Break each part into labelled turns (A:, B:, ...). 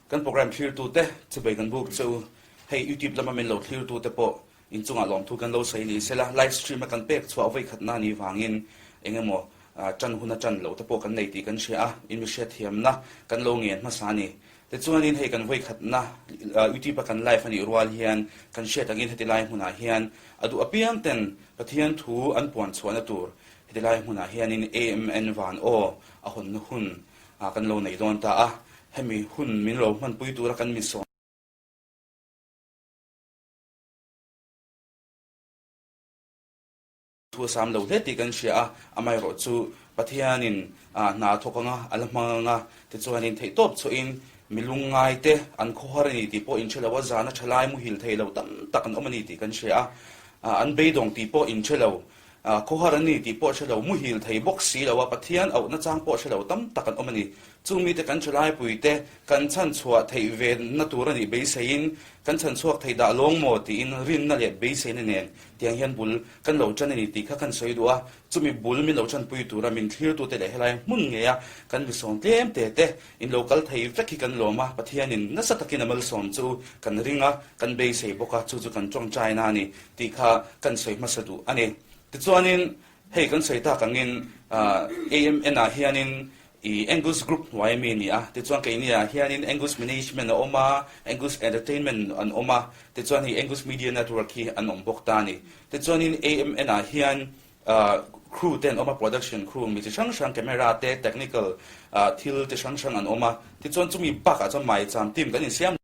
A: Kan program thlirtute chubei kan buk che u. Hei YouTube lama min lo thlirtute pawh inchungah lawmthu kan lo sawi ni sela, live stream a kan pek chhuah vawi khatna ni vangin eng emaw tan hun a tan loh te pawh kan nei tih kan hria a, in mi hriatthiamna kan lo ngen hmasa a ni. Tichuanin hei kan vawi khatna YouTube a kan live a nih rual hian kan hriat angin heti lai hmunah hian a duh apiang ten Pathian thu an puan chhuahna tur heti lai hmunah hianin AMN van aw a hawnna hun kan lo nei dawn ta a, hemi hun min lo hmanpui tura kan mi Thu a sam lo hle tih kan hria a, amaherawh chu Pathianin hna a thawk anga, a la hmang anga, tichuanin theihtawp chhuahin mi lungngaite an khawhar a ni tih pawh inhre lo a, zana tha lai muhil thei lo tam tak an awm a ni tih kan hria a, an beidawng tih pawh inhre lo, khawhar an ni tih pawh hre lo, muhil thei bawk si lo a, Pathian auhna chang pawh hre lo tam tak an awm a ni. Chung mite kan thalaipuite kan chhanchhuah theih ve na tur a nih beiseiin kan chhanchhuak theih dah lawng maw tiin rinna leh beiseina nen tiang hian bul kan lo tan a ni tih kha kan sawi duh a, chumi bul min lo tanpui tura min thlirtute leh helai hmun ngeia kan misawm tlem te te in lo kal thei vek hi kan lawm a, Pathianin nasa takin a malsawm chu kan ring a, kan beisei bawk a, chu chu kan tawngtaina a ni tih kha kan sawi hmasa duh a ni. Tichuanin hei kan sawi tak angin AMN ah hianin I Angus Group hnuai ami a ni a, tichuan keini ah hianin Angus Management a awm a, Angus Entertainment an awm a, tichuan hei Angus Media Network hi an awm bawk ta a ni. Tichuanin AMN ah hian crew te an awm a, production crew mi chi hrang hrang camera te, technical thil chi hrang hrang an awm a, tichuan chumi bakah chuan maicham team kan insiam.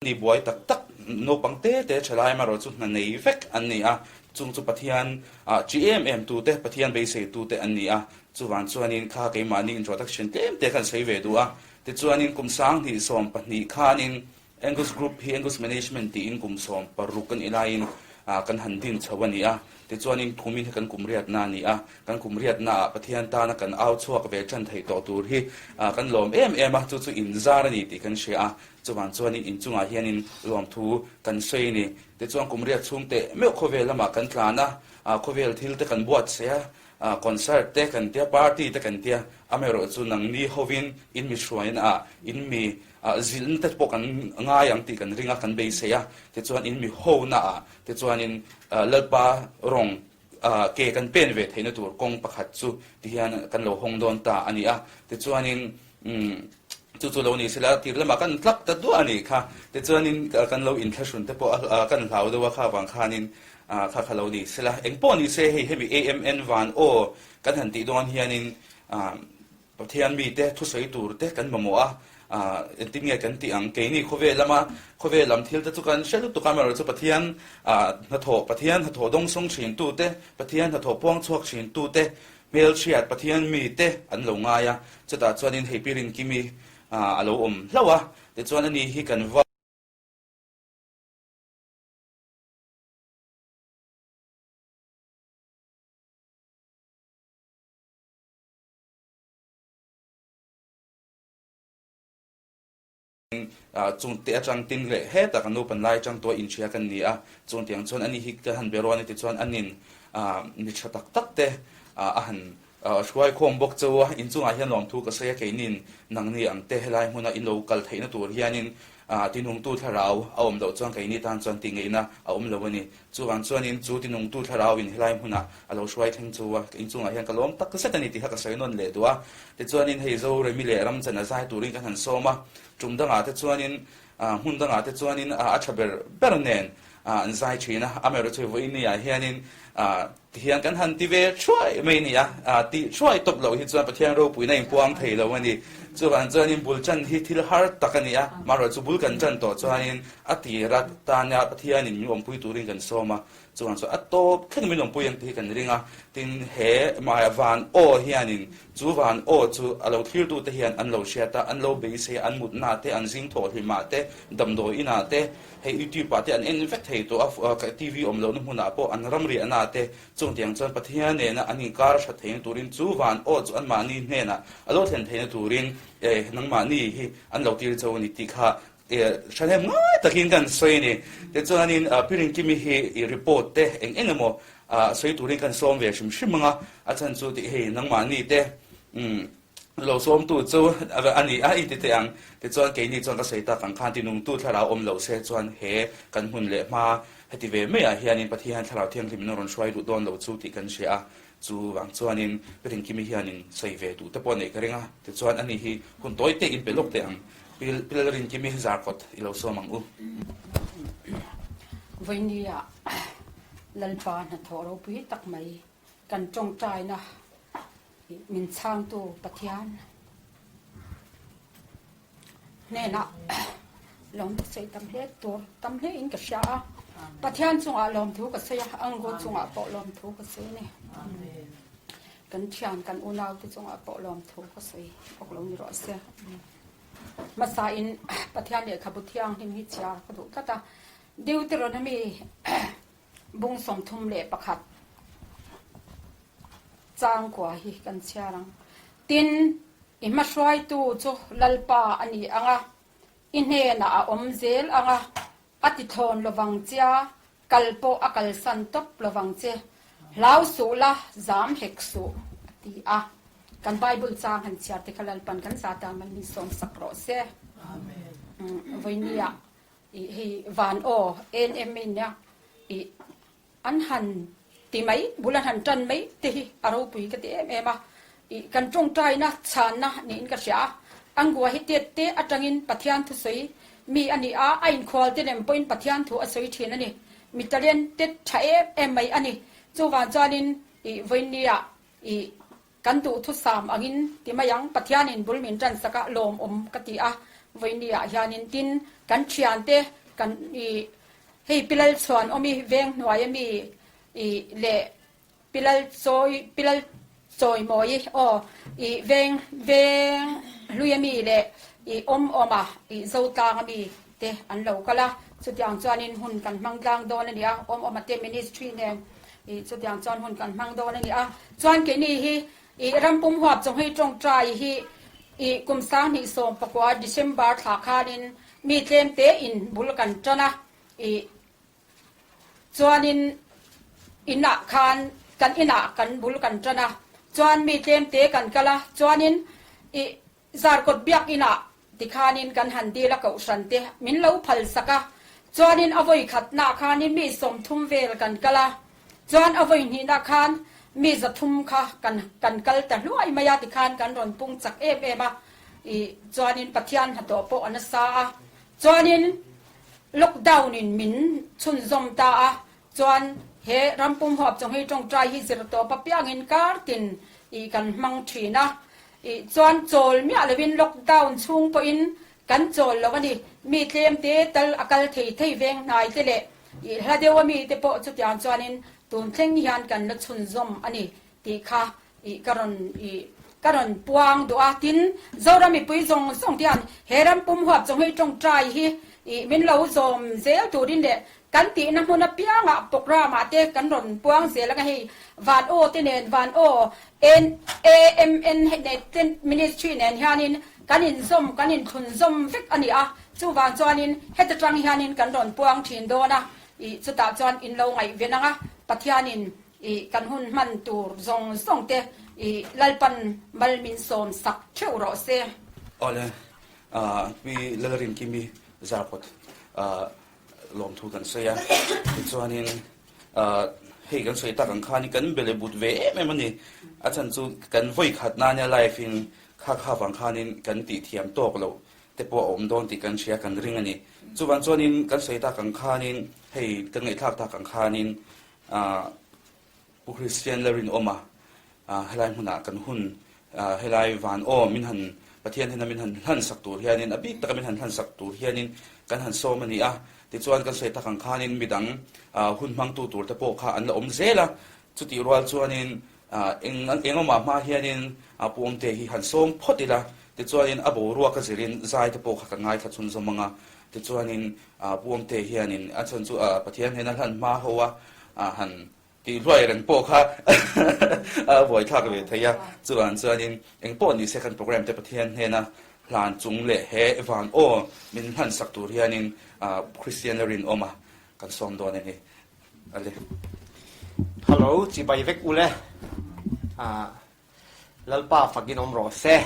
A: Ni buai tak tak naupang te te thalai amaherawh chu hna nei vek an ni a, chung chu Pathian ah chi em em tu te, Pathian beisei tu te an ni a, chuvang chuanin kha keimahni introduction tlem te khan sawi ve duh a, tichuanin kum 20 12 khanin Angus Group hi Angus Management tiin kum 16 kan ilaiin kan han din chho a ni a, tichuanin kumin hi kan kum riatna a ni a, kan kum riatna ah Pathian tana kan au chhuak ve tan theih tawh tur hi kan lawm em em a, chu chu inzar a ni tih kan hria a. Chuvang chuanin inchungah hianin lawmthu kan sawi a ni. Tichuan kum riat chhung teh meuh khawvel lamah kan tlan a, khawvel thil te kan buatsaih a, concert te kan tia, party te kan tia, amaherawh chu nangni hovin in mi hruaina ah in mi zilhna te pawh kan ngai ang tih kan ring a, kan beisei a. Tichuan in mi hona ah tichuanin Lalpa rawng ke kan pen ve theihna tur kawng pakhat chu tihian kan lo hawng dawn ta a ni a. Tichuanin chu chu lo ni sela tir lamah kan tlak ta duah a nih kha. Tichuanin kan lo inthlahrun te pawh kan hlau deuh a kha vang khanin kha kha lo ni sela. Eng pawh ni se hei hemi AMN van aw kan han tih dawn hianin Pathian mite thusawi tur te kan mamawh a, engtin nge kan tih ang? Keini khawvel lama khawvel lam thil te chu kan hre lutuk a, amaherawhchu chu Pathian hnathawh, Pathian hnathawh dawngsawng thin tu te, Pathian hnathawh puang chhuak thin tu te, hmelchhiat Pathian mite an lo ngai a, chutah chuanin hei Pi Rinkimi a lo awm hlauh a, tichuan ani hi kan va. Chung te atang tin leh hetah kan nupan lai atang tuah inhria kan ni a, chung tiang chuan ani hi ka han be ruan a tichuan anin mi tha tak tak te a han hruai khawm bawk cheu a, inchungah hian lawmthu ka sawi a keinin nangni ang te helai hmuna in lo kal theihna tur hianin tinungtu thlarau a awm loh chuan keini tan chuan tihngeihnna a awm lo a ni. Chuvang chuanin chu tinungtu thlarauin helai hmunah a lo hruai thleng chu a, inchungah hian ka lawm tak zet a ni tih kha ka sawi nawn leh duh a. Tichuanin hei Zoremi leh Ramchan a zai turin kan han sawm a, tum dangah te chuanin hmun dangah te chuanin a tha ber ber nen an zai thin a, amaherawhchu hei vawiin hianin tihian kan han ti ve thuai mai a ni a, tih thuai tawp loh hi chuan Pathian ropuina inpuang thei lo a ni. Chuvang chuanin bul tan hi thil har tak a ni a, amaherawhchu bul kan tan tawh chuanin A tir a tana Pathianin min awmpui turin kan sawm a, chuan chu a tawp thleng min awmpui ang tih hi kan ring a, tin he van aw hianin chu van aw chu a lo thlirtute hian an lo hriat a, an lo beisei a, an mutnaah te, an zing thawhhlimah te, damdawi inah te, hei YouTube ah te an en vek thei tawh a, TV awm lohna hmunah pawh an ramriahnaah te, chung tiang chuan Pathian nena an inkar hrat theihna turin chu van aw chu anmahni hnenah a lo thlen theihna turin nangmahni hi an lo tir cho a ni tih kha. Thahnem ngai takin kan sawi a ni. Tichuanin Pi Rinkimi hi i report te eng eng emaw sawi turin kan sawm ve hrim hrim ang a, a chhan chu tih hei nangmahni te lo sawmtu chu a ni a inti teh ang. Tichuan keini chuan ka sawi tak ang khan tinungtu thlarau awm loh se chuan he kan hmun leh hma heti ve maiah hianin Pathian thlarau thianghlim in a rawn hruai duh dawn lo chu tih kan hria a. Chu vang chuanin Pi Rinkimi hianin sawi ve duh te pawh a neih ka ring a, tichuan ani hi hun tawi te in pe lawk teh ang. Pi Lalrinkimi Zarkawt i lo sawm ang u.
B: Vawinia Lalpa hnathawh ropui tak mai kan tawngtaina min chhangtu Pathian hnenah lawmthu sawi tam hle tur tam hle in ka hria a, Pathian chungah lawmthu ka sawi a, Angu chungah pawh lawmthu ka sawi a ni. Kan thian kan unau te chungah pawh lawmthu ka sawi bawk lo ni rawh se. Hmasa in Pathian lehkhabu thianghlim hi chhiar ka duh tlat a, Deuteronomy bung 31 changkua hi kan chhiar ang. Tin, i hmahruaitu chu Lalpa a ni ang a, i hnenah a awm zel ang a, a ti thlawn lovang che a, kal pawh a kalsan tawp lovang che. Hlau suh la, zam hek suh, a ti a. Kan Bible chang han chhiar te kha Lalpan kan za tan mal min sawm sak rawh se. Vawinia i hei van aw NM in nia i An han ti mai, bul an han tan mai te hi a ropui ka ti em em a, ih kan tawngtaina chhanna niin ka hria a, Angua hi tet te atangin Pathian thusawi mi a ni a, a inkhual te lem pawhin Pathian thu a sawi thin a ni, mi talented tha em em mai a ni, chuvang chuanin ih vawinia ih kan duhthusam angin ti mai ang, Pathianin bul min tan sak a, lawmawm ka ti a, vawinia hianin tin kan thiante kan ih Hei Pilal chuan awm i veng hnuai ami i leh Pilal chawi Pilal chawimawi i aw i veng veng hlui ami leh i awm awm a i Zotlang ami te an lo kal a, chutiang chuanin hun kan hmang tlang dawn a ni a, awm awm a te ministry nen i chutiang chuan hun kan hmang dawn a ni a, chuan keini hi i rampum huap chawnghei tawngtai hi i kum 2019 December thla khanin Mi tlem te in bul kan tan a, ih chuanin inah khan kan inah kan bul kan tan a, chuan mi tlem te kan kal a, chuanin ih Zarkawt biak inah tikhanin kan han dil a kohhran te min lo phal sak a, chuanin a vawi khatnah khanin mi 30 vel kan kal a, chuan a vawi hnihna khan mi 300 kha kan kan kal ta hluai mai a tikhan kan rawn pung chak em em a. I chuanin Pathian hnathawh pawh a nasa a, chuanin lockdown in min chhunzawm ta a, chuan he rampum huap chawnghei tawngtai hi zir tawp apiangin kar tin i kan hmang thin a, i chuan chawl miah lovin lockdown chhung pawhin kan chawl lo a ni, mi tlem te tal a kal thei thei veng hnai te leh i hla deuh ami te pawh chutiang chuanin tun thleng hian kan la chhunzawm a ni tih kha I ka rawn i ka rawn puang duh a, tin Zoram mipui zawng zawng te hian he ram pum huap chawnghei tawngtai hi i min lo zawm zel turin leh kan tihna hmun apiangah programme ah te kan rawn puang zel anga hei Van Aw te nen Van Aw NAMN Ministry nen hianin kan inzawm kan inthlun zawm vek a ni a, chuvang chuanin heta tang hianin kan rawn puang thin dawn a, i chutah chuan in lo ngaihven anga Pathianin I kan hun hman tur zawng zawng te i Lalpan mal min sawm sak theuh rawh se.
A: Awle, Pi Lalrinkimi Zarkawt lawmthu kan sawi a, tichuanin hei kan sawi tak ang khan kan bele but ve em em a ni. A chhan chu kan vawi khat na nia live in kha kha vang khanin kan tih thiam tawk loh te pawh a awm dawn tih kan hria kan ring a ni. Chuvang chuanin kan sawi tak ang khanin hei kan ngaihthlak tak ang khanin Pu Kristian la rinawm a, helai hmunah kan hun, helai van aw min han Pathian hena min han hlan sak tur hianin, a bik taka min han hlan sak tur hianin kan han sawm a ni a. Tichuan kan sawi tak ang khanin midang hun hmangtu tur te pawh kha an la awm zel a, chutih rual chuanin eng engawmah hma hianin Pu Awmte hi han sawm phawt ila, tichuanin a boruak a zirin zai te pawh kha kan ngaithla chhunzawm ang a, tichuanin Pu Awmte hianin a chhan chu Pathian hnena hlan hma ho a han tih hluai reng pawh kha a buaithlak ve thei a, chuvang chuanin eng pawh ni se kan program te Pathian hnena. Hlan chung leh he van aw min hlan sak tur hianin Kristian la rinawm a kan sawm dawn a ni. Ale.
C: Hello, chibai vek ule. Lalpa fakin awm rawh se.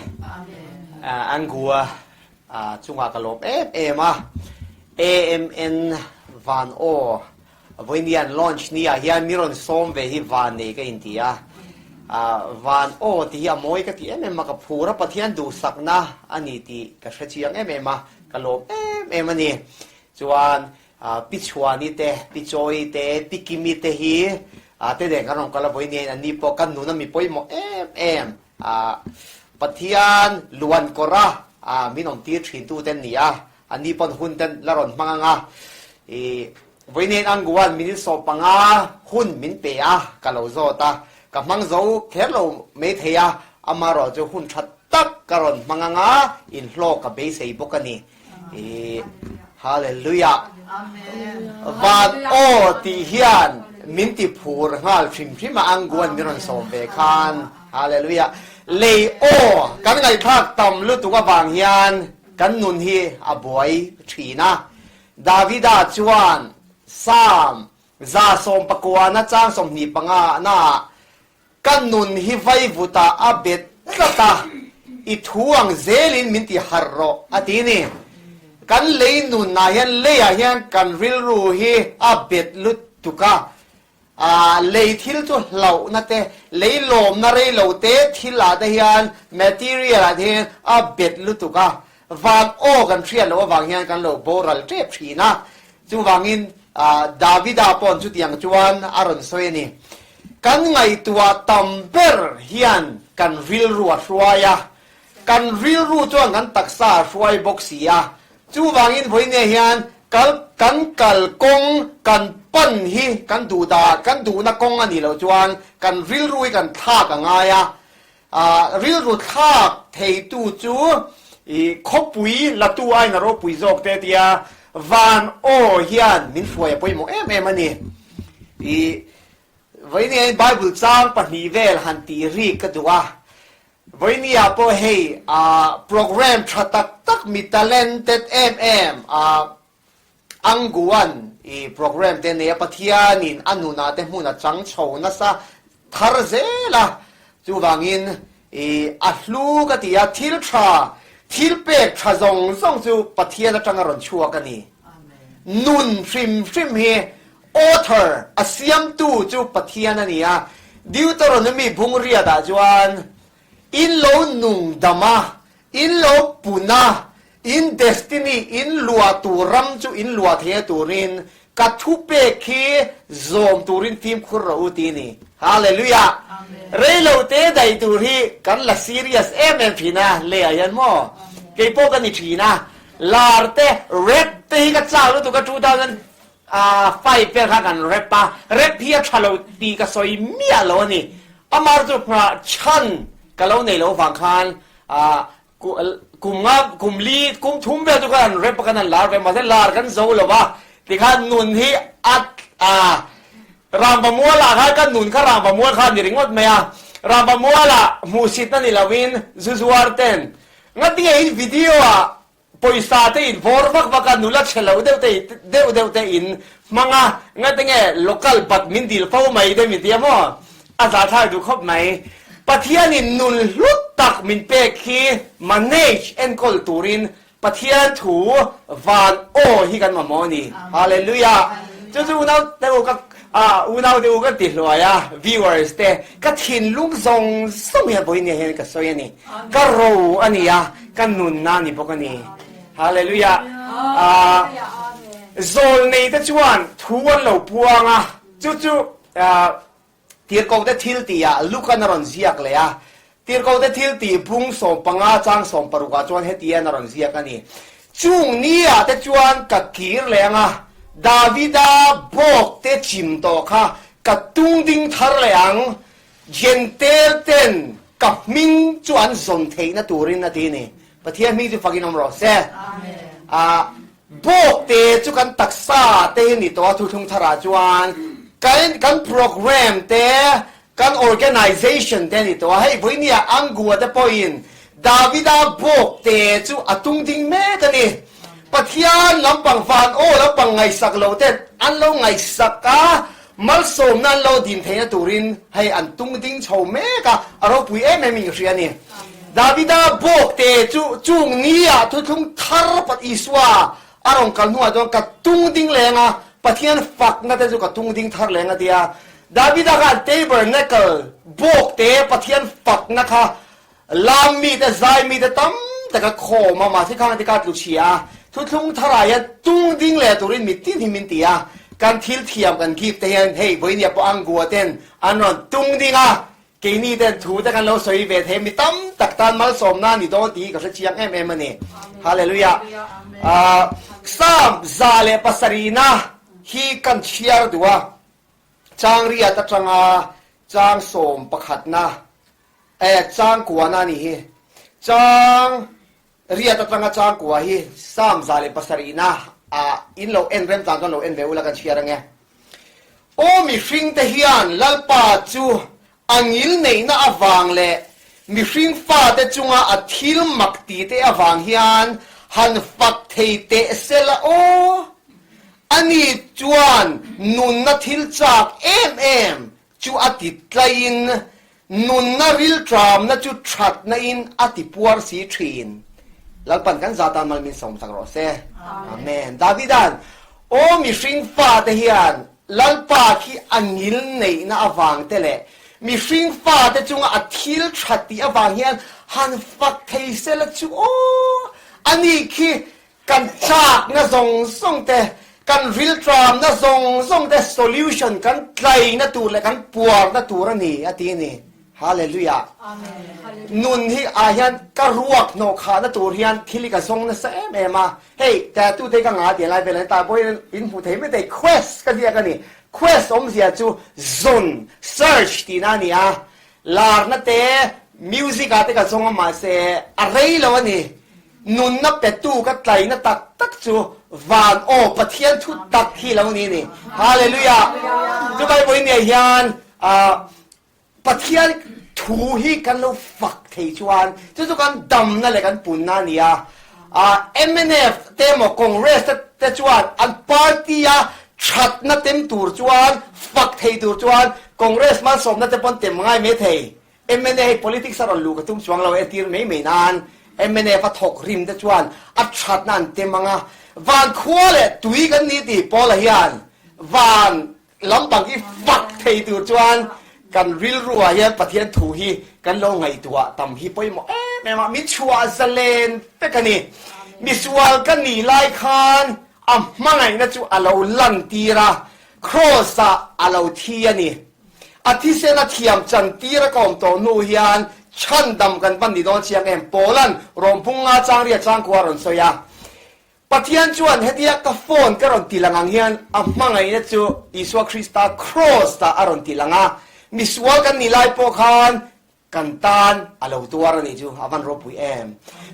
C: Angua chungah ka lawm em em a. AMN van aw Vawiinian launch ni ah hian mi rawn sawm ve hi van nei ka inti a. Van aw tih hi a mawi ka ti em em a, ka phur a, Pathian duhsakna a ni tih ka hre chiang em em a, ka lawm em em a ni. Chuan Pi Chhuani te, Pi Chawi te, Pi Kimi te hi te nen kan rawn kal a, vawiinian an ni pawh kan nuna mi pawimawh em em Pathian luan kawr a min awm tir thin tu te an ni a. An ni pawn hun ten la rawn hmang ang a, i vawiin Anguan minute 15 hun min pe a, ka lo zawt a, ka hmang zo kher lo mai thei a, amaherawh chu hun tha tak ka rawn hmang ang a, inhlawk ka beisei bawk a ni. I Hallelujah! Van aw tih hian min ti phur nghal hrim hrim a, Anguan min rawn sawm ve khan. Hallelujah! Lei aw kan ngaihthlak tam lutuk avang hian Kan nun hi a buai thin a. Davida chuan Psalm 119 chang 25 naah, Ka nun hi vaivutah a bet tlat a, i thu ang zelin min ti harh rawh, a ti ni. Kan lei nunah hian leiah hian kan rilru hi a bet lutuk a, A lei thil chu hlauhna te, lei lawmna rei lo te thil ah te hian material ah te hian a bet lutuk a, van aw kan hriat loh avang hian kan lo boral tep thin a. Chuvangin Davida paw'n chutiang chuan a rawn sawi a ni. Kan ngaihtuah tam ber hian kan rilru a hruai a, kan rilru chuan kan taksa a hruai bawk si a, Chuvangin vawinia hian kal kan kal kawng kan pan hi kan duh dah kan duhna kawng a nih loh chuan kan rilru hi kan thlak a ngai a, rilru thlak theitu chu i khawpui latu aiin a ropui zawk te tia van aw hian min hruai a pawimawh em em a ni. I vawinia hian Bible chang pahnih vel han tih rik ka duh a, Vawinia pawh hei program tha tak tak mi talented em em Anguan i program te nei a, Pathianin a nunah te hmun a chang chho nasa thar zel a, chuvangin i a hlu ka ti a, thil tha, thil pek tha zawng zawng chu Pathian atanga rawn chhuak a ni. Nun hrim hrim hi Author, a siamtu chu Pathian a ni a, Deuteronomy bungriatah chuan, In lo nung dam a, in lo pun a, in destiny, in luah tur ram chu in luah thei a turin ka thupek hi zawm turin fimkhur rawh u ti a ni. Hallelujah! Rei lo te daih tur hi kan la serious em em thin a, leiah hian maw? Kei pawh ka ni thin a, lar te, rap te hi ka chak lutuk a 2000 Fight vel kha kan rep a, rep hi a tha lo tih ka sawi miah lo a ni. Amar chu hna chhan ka lo nei lo vang khan kum nga, kum li, kum thum vel chu kan rep a, kan han lar ve mahse lar kan zo lo va, tikhan nun hi a Rangvamual ah khan ka nun kha Rangvamual kha a ni ringawt mai a, Rangvamual ah hmuhsitna ni lovin zu zuar ten ngatinge in video ah Pawisa te in vawr vak vak a, nula chhe lo deuh te deuh deuh te in hmang a, ngate nge local bat min dil fo mai te min ti a maw? A zahthlak duh khawp mai. Pathian in nun hlut tak min pek hi manage enkawl turin Pathian thu van aw hi kan mamawh a ni. Hallelujah! Chu chu unau te u ka unau te u ka ti hluai a, viewers te ka thinlung zawng zawng hian vawiin hian ka sawi a ni. Ka ro a ni a, ka nunna a ni bawk a ni. Hallelujah! Zawl nei te chuan thu an lo puang a, chu chu Tirhkoh te thil tihah Lukan a rawn ziak leh a. Tirhkoh te thil tih bung 15 chang 16 ah chuan hetian a rawn ziak a ni, Chung ni ah te chuan ka kir leh ang a, Davida bawk te chim tawh kha ka tung ding thar leh ang, Jentail ten ka hming chu an zawn theihna turin a ti a ni. Pathian hming chu fakin awm rawh se. A bawk te chu kan taksa te hi ni tawh a thuthlung tharah chuan kan kan program te kan organization te a ni tawh a. Hei vawinia Angua te pawhin. Davida bawk te chu a tung ding mek a ni. Pathian lampang van aw lampang ngaihsak lo ten an lo ngaihsak a, malsawmna an lo din theihna turin hei an tung ding chho mek a, a ropui em em in ka hria a ni. Davida bawk te chu chung ni ah thuthlung thar pat Isua a rawn kal hnuah chuan ka tung ding leng a, Pathian fakna te chu ka tung ding thar leng a ti a. Davida khan tabernacle bawk te Pathian fakna kha Lam mite, zai mite tam tak a khawm a, mahse khang te kha tlu chhia a, thuthlung tharah hian tung ding leh turin mitin hi min ti a, kan thil thiam kan gift te hian hei vawinia pawh Angua ten an rawn tung ding a, keini ten thu te kan lo sawi ve thei mi tam tak tan malsawmna a ni dawn tih hi ka hre chiang em em a ni. Hallelujah. Psalm 107na hi kan chhiar duh a, chang riat atanga chang sawm pakhatna E, chang kuana a nih hi. Chang riat atanga chang kua hi Psalm 107na ah in lo en rem tan chuan lo en ve ula kan chhiar ange. Aw mihring te hian Lalpa chu a ngil neihna avang leh mihring fate chunga a thil mak ti te avang hian han fak thei teh sela aw. Ani chuan nunna thil chak em em chu a ti tlaiin nunna rilṭamna chu ṭhatna-in a ti puar si ṭhin. Lalpan kan za tan mal min sawmsak rawh se. Amen. Davida'n, Aw mihring fate hian Lalpa khi a ngil neihna avang te leh mihring fate chunga a thil ṭha tih avang hian han fak thei sela chu aw, ani khi Kan chakna zawng zawng te, kan rilṭamna zawng zawng te solution kan tlaina tur leh kan puarna tur a ni, a ti a ni. Hallelujah. Nun hi ah hian ka ruak hnawh khahna tur hian thil hi ka zawng nasa em em a. Hei, tattoo te hi ka ngah tih lai vel a ni ta pawhin in hmuh thei mai thei quest ka ziak a ni. Quest awmzia chu zawn, search tihna a ni a. Larna te, music ah te ka zawng a mahse a rei lo a ni. Nunna petu ka tlaina tak tak chu van aw Pathian thu tak hi lo ni ni. Hallelujah! Chu Bible nia hian Pathian thu hi kan lo fak thei chuan chu chu kan damna leh kan punna a ni a. Mnf te emaw Congress te chuan an party a thatna tem tur chuan fak thei tur chuan Congress malsawmna te pawn tem ngai mai thei. Mna hei politics a rawn luh ka tum chuang lo entir mai mai nan mnf a thawk rim te chuan a thatna an tem ang a, van khua leh tui kan ni tih Paula hian van lampang hi fak thei tur chuan kan rilru ah hian Pathian thu hi kan lo ngaihtuah tam hi pawimawh em em a, min chhuah zalen vek a ni. Misual ka nih lai khan a hmangaihna chu a lo lan tir a, Kraws ah a lo thi a ni. A thisen a thiam chan tir a ka awm tawh hnu hian chhandam kan van ni dawn chiang em? Paula'n rawnphung nga chang ria changkua a rawn sawi a. Pathian chuan hetia ka phone ka rawn ti lang ang hian a hmangaihna chu Isua Krista Kraws ah a rawn ti lang a. Misual kan nih lai pawh khan Kan tan a lo tuar a nih chu a van ropui em.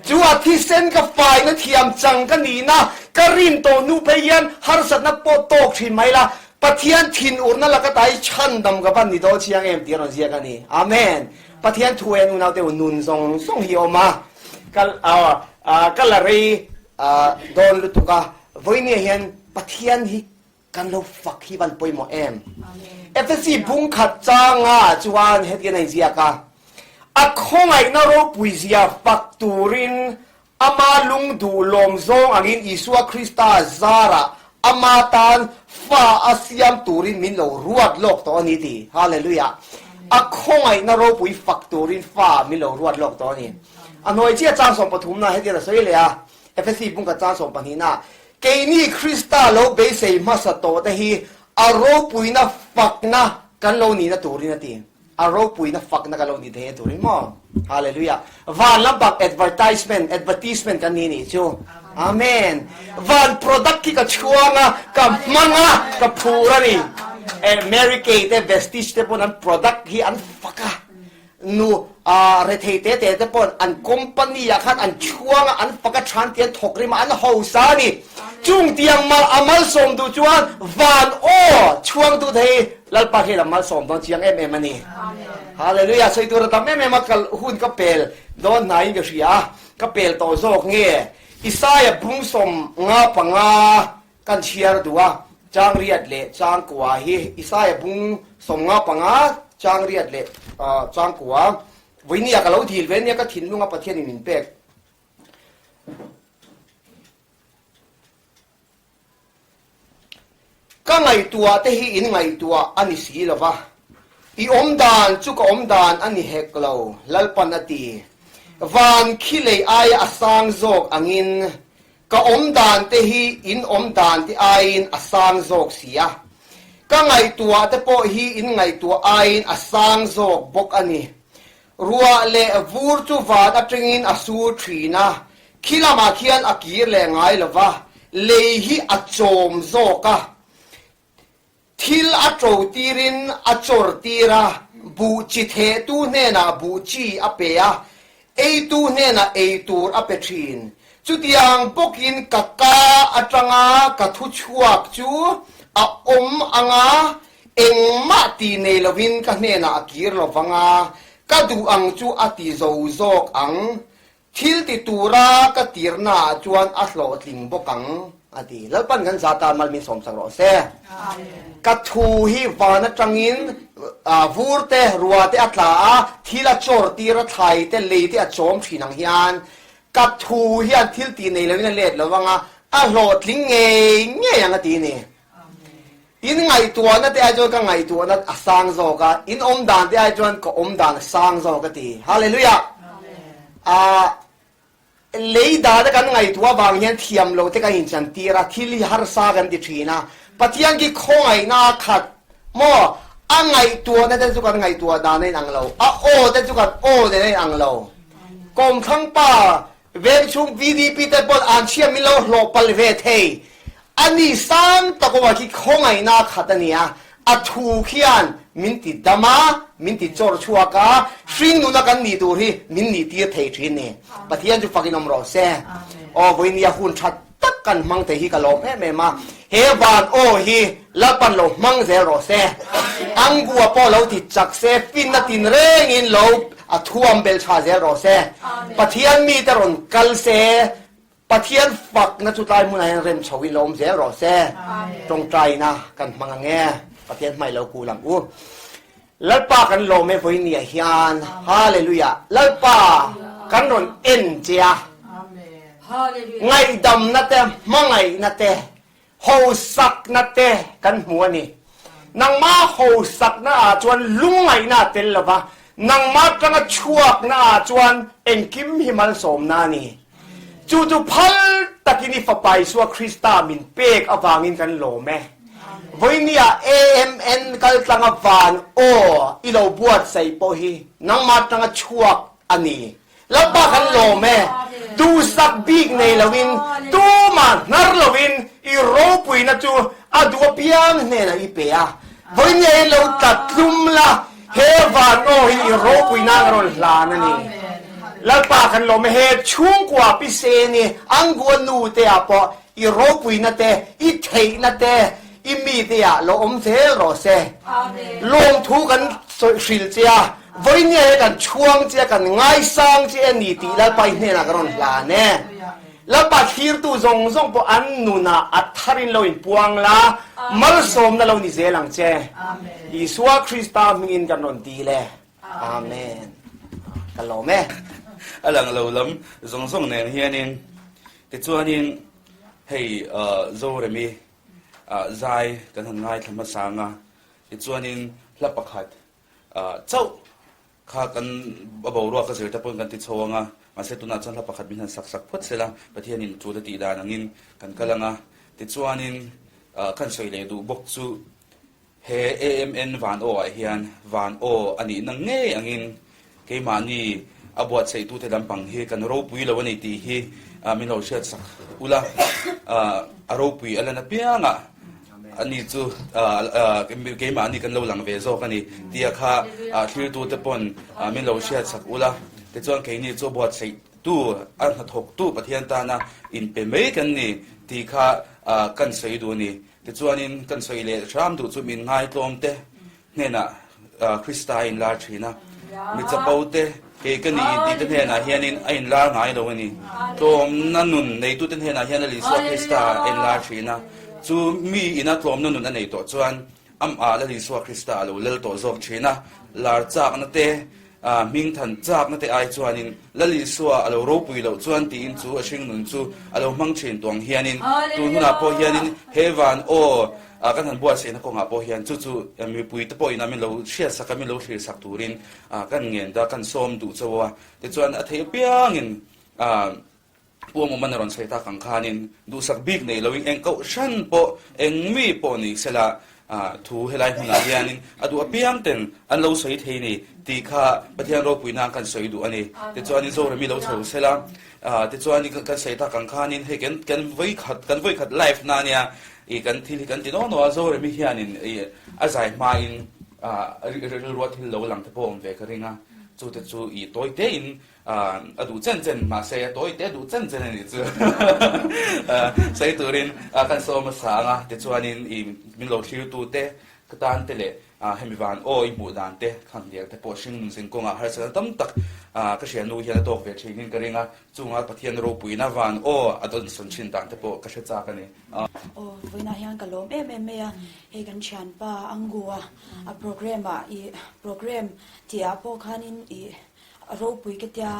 C: Chu a thisen ka faina thiam chang ka nihna ka rin tawh hnu phei hian harsatna pawh tawk thin mai la, Pathian thinurna laka ta hi chhandam ka van ni dawn chiang em tih a rawn ziak a ni. Amen. Pathian thu en unaute u nun zawng zawng hi a awm a, ka ka la rei dawn lutuk a, vawinia hian Pathian hi Kan lo fak hi van pawimawh em? Efesi bung khat changa chuan hetian a inziak a, A khawngaihna ropui zia fak turin ama lung duh lawm zawng angin Isua Krista zarah ama tan fa a siam turin min lo ruat lawk tawh a ni ti. Hallelujah! A khawngaihna ropui fak turin fa min lo ruat lawk tawh a ni. A hnuai chiah chang sawmpathumna hetian a sawi leh a, Efesi bung khat chang sawmpahnihna, Keini Krista lo beisei hmasa tawhte hi a ropuina fakna kan lo nihna turin a ti. A ropuina fakna kan lo nih theihna turin maw? Hallelujah. Van lampang advertisement, advertisement kan ni nih chu. Amen. Van product khi ka chhuang a, ka hmang a, ka phur a ni. Eh, Mary Kay te, Vestige te pawn an product hi an fak a. Nu rethei te te te paw'n an company ah khan an chhuang a, an fak a than tih an thawk rim a, an hausa a ni. Chung tiang mal a malsawm duh chuan van aw chhuang duh thei Lalpa hian a malsawm dawn chiang em em a ni. Hallelujah! Sawi tur a tam em em a, kal hun ka pel dawn hnaiin ka hria a, ka pel tawh zawk nge? Isaiah bungsawm nga panga Kan chhiar duh a, chang riat leh chang kua hi Isaia bung 55 chang riat leh chang kua vawinia ka lo dil ve nia ka thinlunga Pathianin min pek. Ka ngaihtuah te hi in ngaihtuah a ni si lo va, i awm dan chu ka awm dan a ni hek lo, Lalpan a ti. Van khi lei aia a sang zawk angin Ka awm dan te hi in awm dan te aiin a sang zawk si a, ka ngaihtuah te pawh hi in ngaihtuah aiin a sang zawk bawk a ni. Ruah leh vur chu van atangin a sur thin a, khi lamah khian a kir leh ngai lo va, lei hi a chawm zawk a. Thil a ṭo tirin a chawr tir a, buh chi thehtu hnenah buh chi a pe a, eitu hnenah ei tur a pe ṭhin. Chutiang bawkin ka ka aṭanga ka thu chhuak chu a awm ang a, engmah ti nei lovin ka hnenah a kir lo vang a, ka duh ang chu a ti zo zawk ang. Thil ti tura ka tirnaah chuan a hlawhtling bawk ang, a ti. Lalpan kan za tan mal min sawmsak rawh se. Ka thu hi van atangin vur te, rua te a tla a, thil a chawr tir a, thlai te, lei te a chawm thin ang hian ka thu hian thil ti nei loin a let lo ang a, a hlawhtling ngei ngei ang a ti ni. In ngaihtuahna te ai chuan ka ngaihtuahna a sang zawk a, in awm dan te ai chuan ka awm dan a sang zawk a ti. Hallelujah! Aah, lei dana kan ngaihtuah avang hian thiam lo te kan inchantir a, thil hi harsa kan ti thin a. Pathian khi khawngaihna a khat maw? A ngaihtuahna te chu kan ngaihtuah dan a inang lo, a aw te chu kan aw nen a inang lo. Kawmthlang pa Veng chhung VDP te pawn an chhia min lo hlawh palh ve thei. A ni sang tak awm ah khi khawngaihna a khat a nia. A thu khian min ti dam a, min ti chawr chhuak a, hringnuna kan nih tur hi min nih tir thei thin ni. Pathian chu fakin awm rawh se. Aw vawinia hun tha tak kan hmang thei hi ka lawm em em a. He van aw hi Lalpan lo hmang zel rawh se. Angua pawh lo ti chak se, finna tinrengin lo a thuam bel tha zel rawh se. Pathian mite rawn kal se, Pathian fakna chu tlai hmunah hian rem chhoin lo awm zel rawh se. Tawngtaina kan hmang ang e. Pathian hmai lo kul ang u. Lalpa kan lawm e vawinia hian. Hallelujah. Lalpa kan rawn en che a. Ngaihdamna te, hmangaihna te, Hosakna te kan hmu a ni. Nangma hosakna ah chuan lungngaihna a tel lova, nangma atanga chhuakna ah chuan engkim hi malsawmna a ni. Chu chu phal takin i Fapa Isua Krista min pek avangin kan lawm e. Vawinia AMN kaltlanga van aw i lo buatsaih pawh hi nangma atanga chhuak a ni. Lalpa kan lawm e, duhsak bik nei loin, tumah hnar loin i ropuina chu a duh apiang hnenah i pe a. Vawinia hi lo tla tlum la, he van aw hi i ropuina ka rawn hlan a ni. Lalpa kan lawm e, he chhungkua piseni Angua nu te ah pawh i ropuina te, i theihna te, I mite ah lo awm zel rawh se. Lawmthu kan hrilh che a, vawinia he kan chhuang che a, kan ngaisang che a ni tih Lalpa i hnenah ka rawn hlan e. Lalpa thlirtu zawng zawng pawh an nunah a tharin lo inpuang la, malsawmna lo ni zel ang che. Isua Krista hmingin kan rawn dil e. Amen. Ka lawm e.
A: A lang lo lam zawng zawng nen hianin tichuanin hei Zoremi Zai kan han ngaithla hmasa ang a, tichuanin hla pakhat chauh kha kan a boruak a zir te pawhin kan ti chho ang a, mahse tunah chuan hla pakhat min han sak sak phawt sela, Pathianin tul a tih dan angin kan kal ang a, tichuanin kan sawi leh duh bawk chu He AMN van aw ah hian van aw a nihna ngei angin keimahni a buatsaihtute lampang hi kan ropui lo a ni tih hi min lo hriatsak ula, a ropui a lan apiangah. Ani chu keimahni kan lo lang ve zawk a ni tia kha thlirtute pawn min lo hriat chak ula. Tichuan keini chu buatsaih tu, a hnathawktu Pathian tana inpe mai kan ni tih kha kan sawi duh a ni. Tichuanin kan sawi leh hram duh chu min ngaitlawm te hnenah Krista a inlar thin a, mi chapo te kei ka ni tih te hnenah hianin a inlar ngai lo a ni. Tlawmna nun neitute hnenah hian a Isua Krista a inlar thin a, chu mi ina tlawmna nun a nei tawh chuan amah Lal Isua Krista a lo lal tawh zawk thin a, lar chakna te Hming than chakna te ai chuanin Lal Isua a lo ropui loh chuan tiin chu a hringnun chu a lo hmang thin tuang hianin tun hunah pawh hianin he van aw kan han buatsaihna kawngah pawh hian chu chu mipui te pawhin a min lo hriatsak a min lo thlirsak turin kan ngen ta kan sawm duh chauh a tichuan a theih apiangin Pu Awmawman a rawn sawi tak ang khanin duhsak bik nei loin eng koh hran pawh eng mi pawh ni sela thu helai hmunah hianin a duh apiang ten an lo sawi thei ni tih kha Pathian ropui nan kan sawi duh a ni. Tichuanin Zoremi lo chho sela tichuanin kan sawi tak ang khanin hei kan kan vawikhat kan vawikhat live na ania i kan thil hi kan ti naw naw a Zoremi hianin i a zai hmain rilrua thil lo lang te pawh awm ve ka ring a chute chu i tawi tein A duh chen chen, mahse a tawi te duh chen chen a nih chu. Sawi turin kan sawm hmasa ang a, tichuanin i min lo thlirtu te, ka tan te leh hemi van aw i hmuh dan te, Khamliang te pawh hring zing kawngah harsatna tam tak ka hria nu hian a tawk ve thin in ka ring a, chunga Pathian ropuina van aw a dawnsawn thin dan te pawh ka hre chak a ni.
D: Aw, vawiinah hian ka lawm em em mai a, hei kan thianpa Anggu-a a programme-ah i programme tihah pawh khanin i A ropui ka tia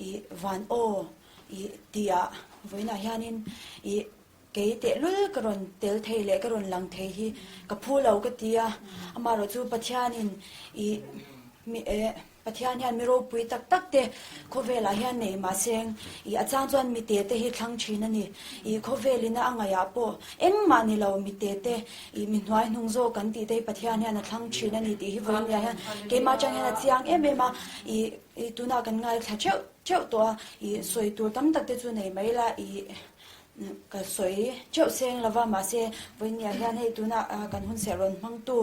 D: i van aw i tihah vawiinah hianin i kei tehlul ka rawn tel thei leh ka rawn lang thei hi ka phu lo ka ti a, amaherawh chu Pathianin i mi eh Pathian hian mi ropui tak tak te khawvelah hian nei mahseng i a chang chuan mi te te hi thlang thin a ni. I khawvelina a ngaihah pawh engmah ni lo mi te te I mi hnuai hnung zawk kan tih te hi Pathian hian a thlang thin a ni tih hi vawiin hian keimah atang hian a chiang em em a, i i tunah kan ngaithla theuh theuh tawh a, i sawi tur tam tak te chu nei mai la, i ka sawi theuh seng lova mahse vawiin hian hei tunah kan hun serh rawn hmangtu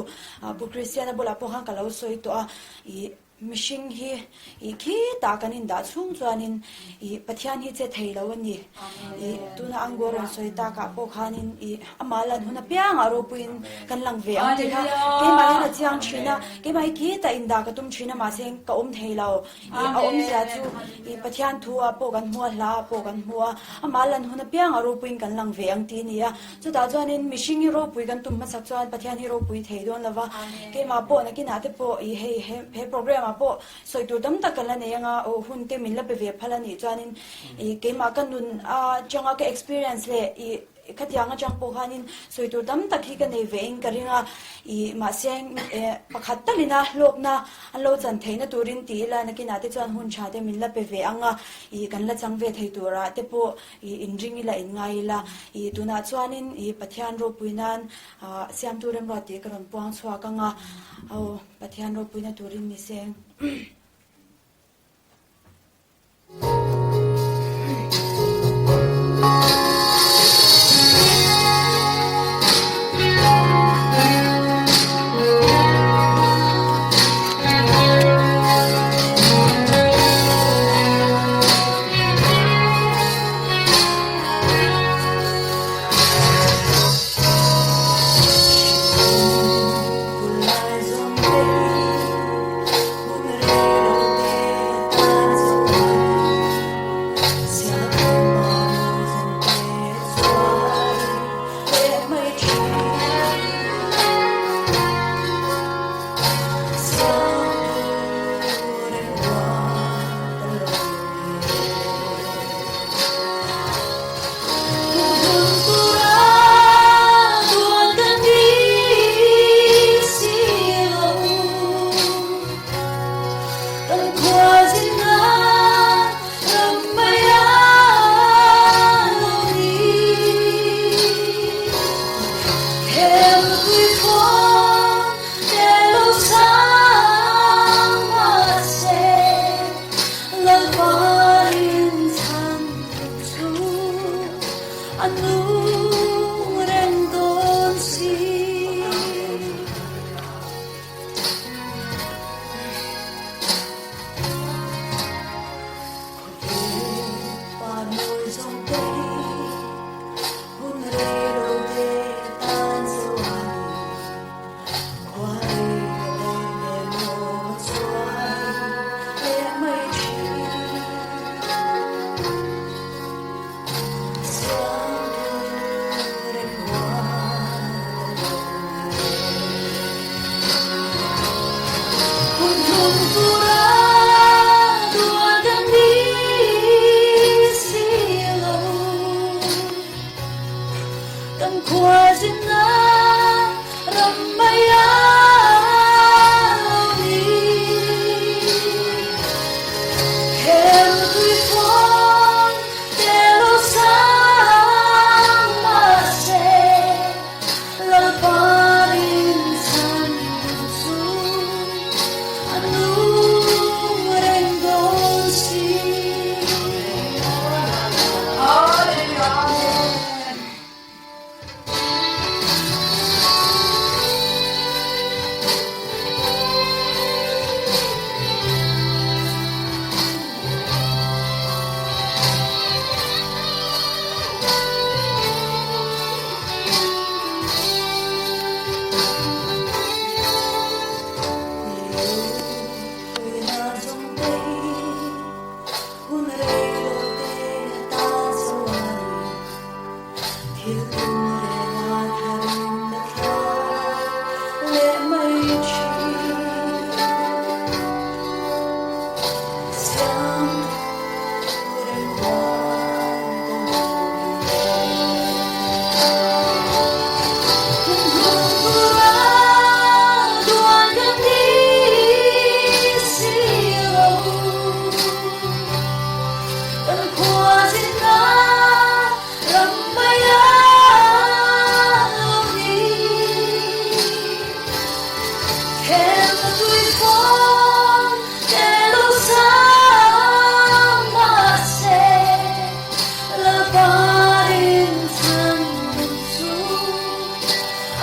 D: Pu Kristiana bulah pawh khan ka lo sawi tawh a, i Mihring hi i khitah kan indah chhung chuanin i Pathian hi che thei lo a ni. I tuna Anggo rawn sawi takah pawh khanin i amah lan hun apiangah ropuiin kan lang ve ang tih kha keimah hian a chiang thin a, keimah hi khitah indah ka tum thin a mahse ka awm thei lo. I a awmzia chu i Pathian thu ah pawh kan hmu a, hla ah pawh kan hmu a, amah lan hun apiangah ropuiin kan lang ve ang tih a ni a. Chutah chuanin mihring hi ropui kan tum hmasak chuan Pathian hi ropui thei dawn lova, keimah pawh nakinah te pawh i hei he he program ah pawh sawi tur tam tak kan la nei anga aw hun te min la pe ve phal a nih chuanin i keimah ka nun atanga ka experience leh i khatiang atang pawh khanin sawi tur tam tak hi ka nei ve in ka ring a, i mahse pakhat talina hlawkna an lo chan theihna turin ti ila nakinah te chuan hun tha te min la pe ve anga i kan la chang ve thei turah te pawh I inring ila in ngai ila, i tunah chuanin i Pathian ropui nan Siamtu remruat tih ka rawn puang chhuak ang a, aw Pathian ropuina turin ni seng.
E: khuazinna ram mai a lo ni. Khem tui fawn te lo sang mahse Lalpa rinchhan nun chu a nung reng dawn si. Hun rei lo te ta zo a ni. Thil tum reng a tharin ka thla leh mai thin. Siam tur reng huan ka lo ni. Kum hlum tura duan ka ni si lo. Kan khua zinna ram mai a lo ni. Khem tui fawn te lo sang mahse Lalpa rinchhan nun chu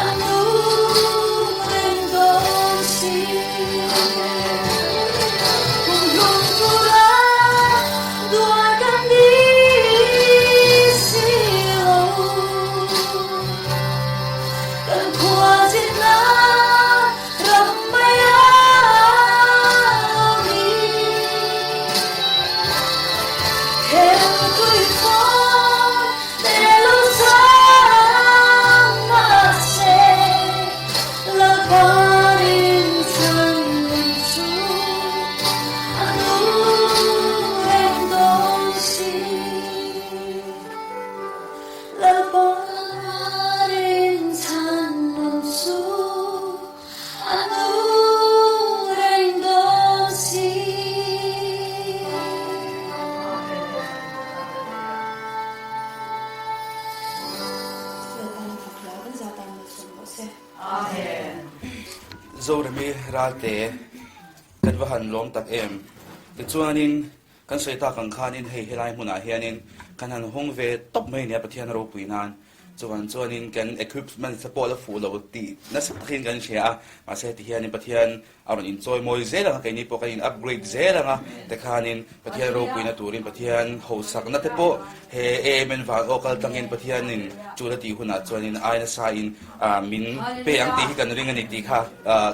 E: a nung reng dawn si. Kum hlum tura duai kan ni si lo. Kan khua zinna ram mai a lo ni. Khem tui fawn te lo sang mahse Lalpa rinchhan nun chu a nung reng dawn si. Lalpa rinchhan nun chu a nung reng dawn si.
D: Lalpa na fak hlauh kan zat ang malsawm rawh se.
A: Zoremi Ralte kan va han lawm tak em? Tichuanin kan sawi tak ang khanin hei helai hmunah hianin kan han hawng ve tawp mai nia Pathian ropui nan. Chuan chuanin kan equipment te pawh la fuh lo tih nasa takin kan hria a, mahse heti hianin Pathian a rawn inchawi mawi zel ang a, keini pawh kan in upgrade zel ang a, tikhanin Pathian ropuina turin Pathian hausakna te pawh he Amen van aw kal tlangin Pathianin chul a tih hunah chuanin ai nasain min pe ang tih hi kan ring a ni tih kha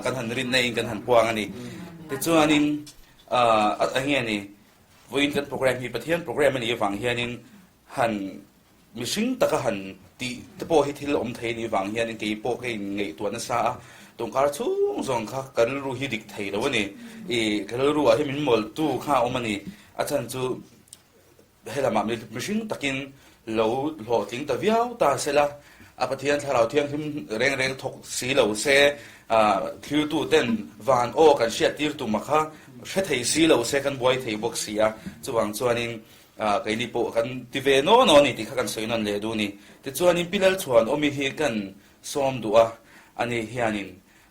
A: kan han rinna in kan han puang a ni. Tichuanin a enge ni vawiin kan program hi Pathian program a nih avang hianin han Mihring taka han tih te pawh hi thil awm thei anih vang hian kei pawh ka inngaihtuah nasa a, tawngkar chhung zawng kha ka rilru hi dik thei lo a ni. Ih, ka rilru ah hian min mawltu kha a awm a ni. A chhan chu helamah mihring takin lo hlawhtling ta viau ta se la, a Pathian Thlarau Thianghlim reng reng thawk si lo se, thiltu ten van aw kan hriat tir tum a kha hre thei si lo se kan buai thei bawk si a. Chuvang chuanin Keini pawh kan ti ve naw naw a ni tih kha kan sawi nawn leh duh a ni. Tichuanin Pi Lalchhuanawmi hi kan sawm duh a, ani hianin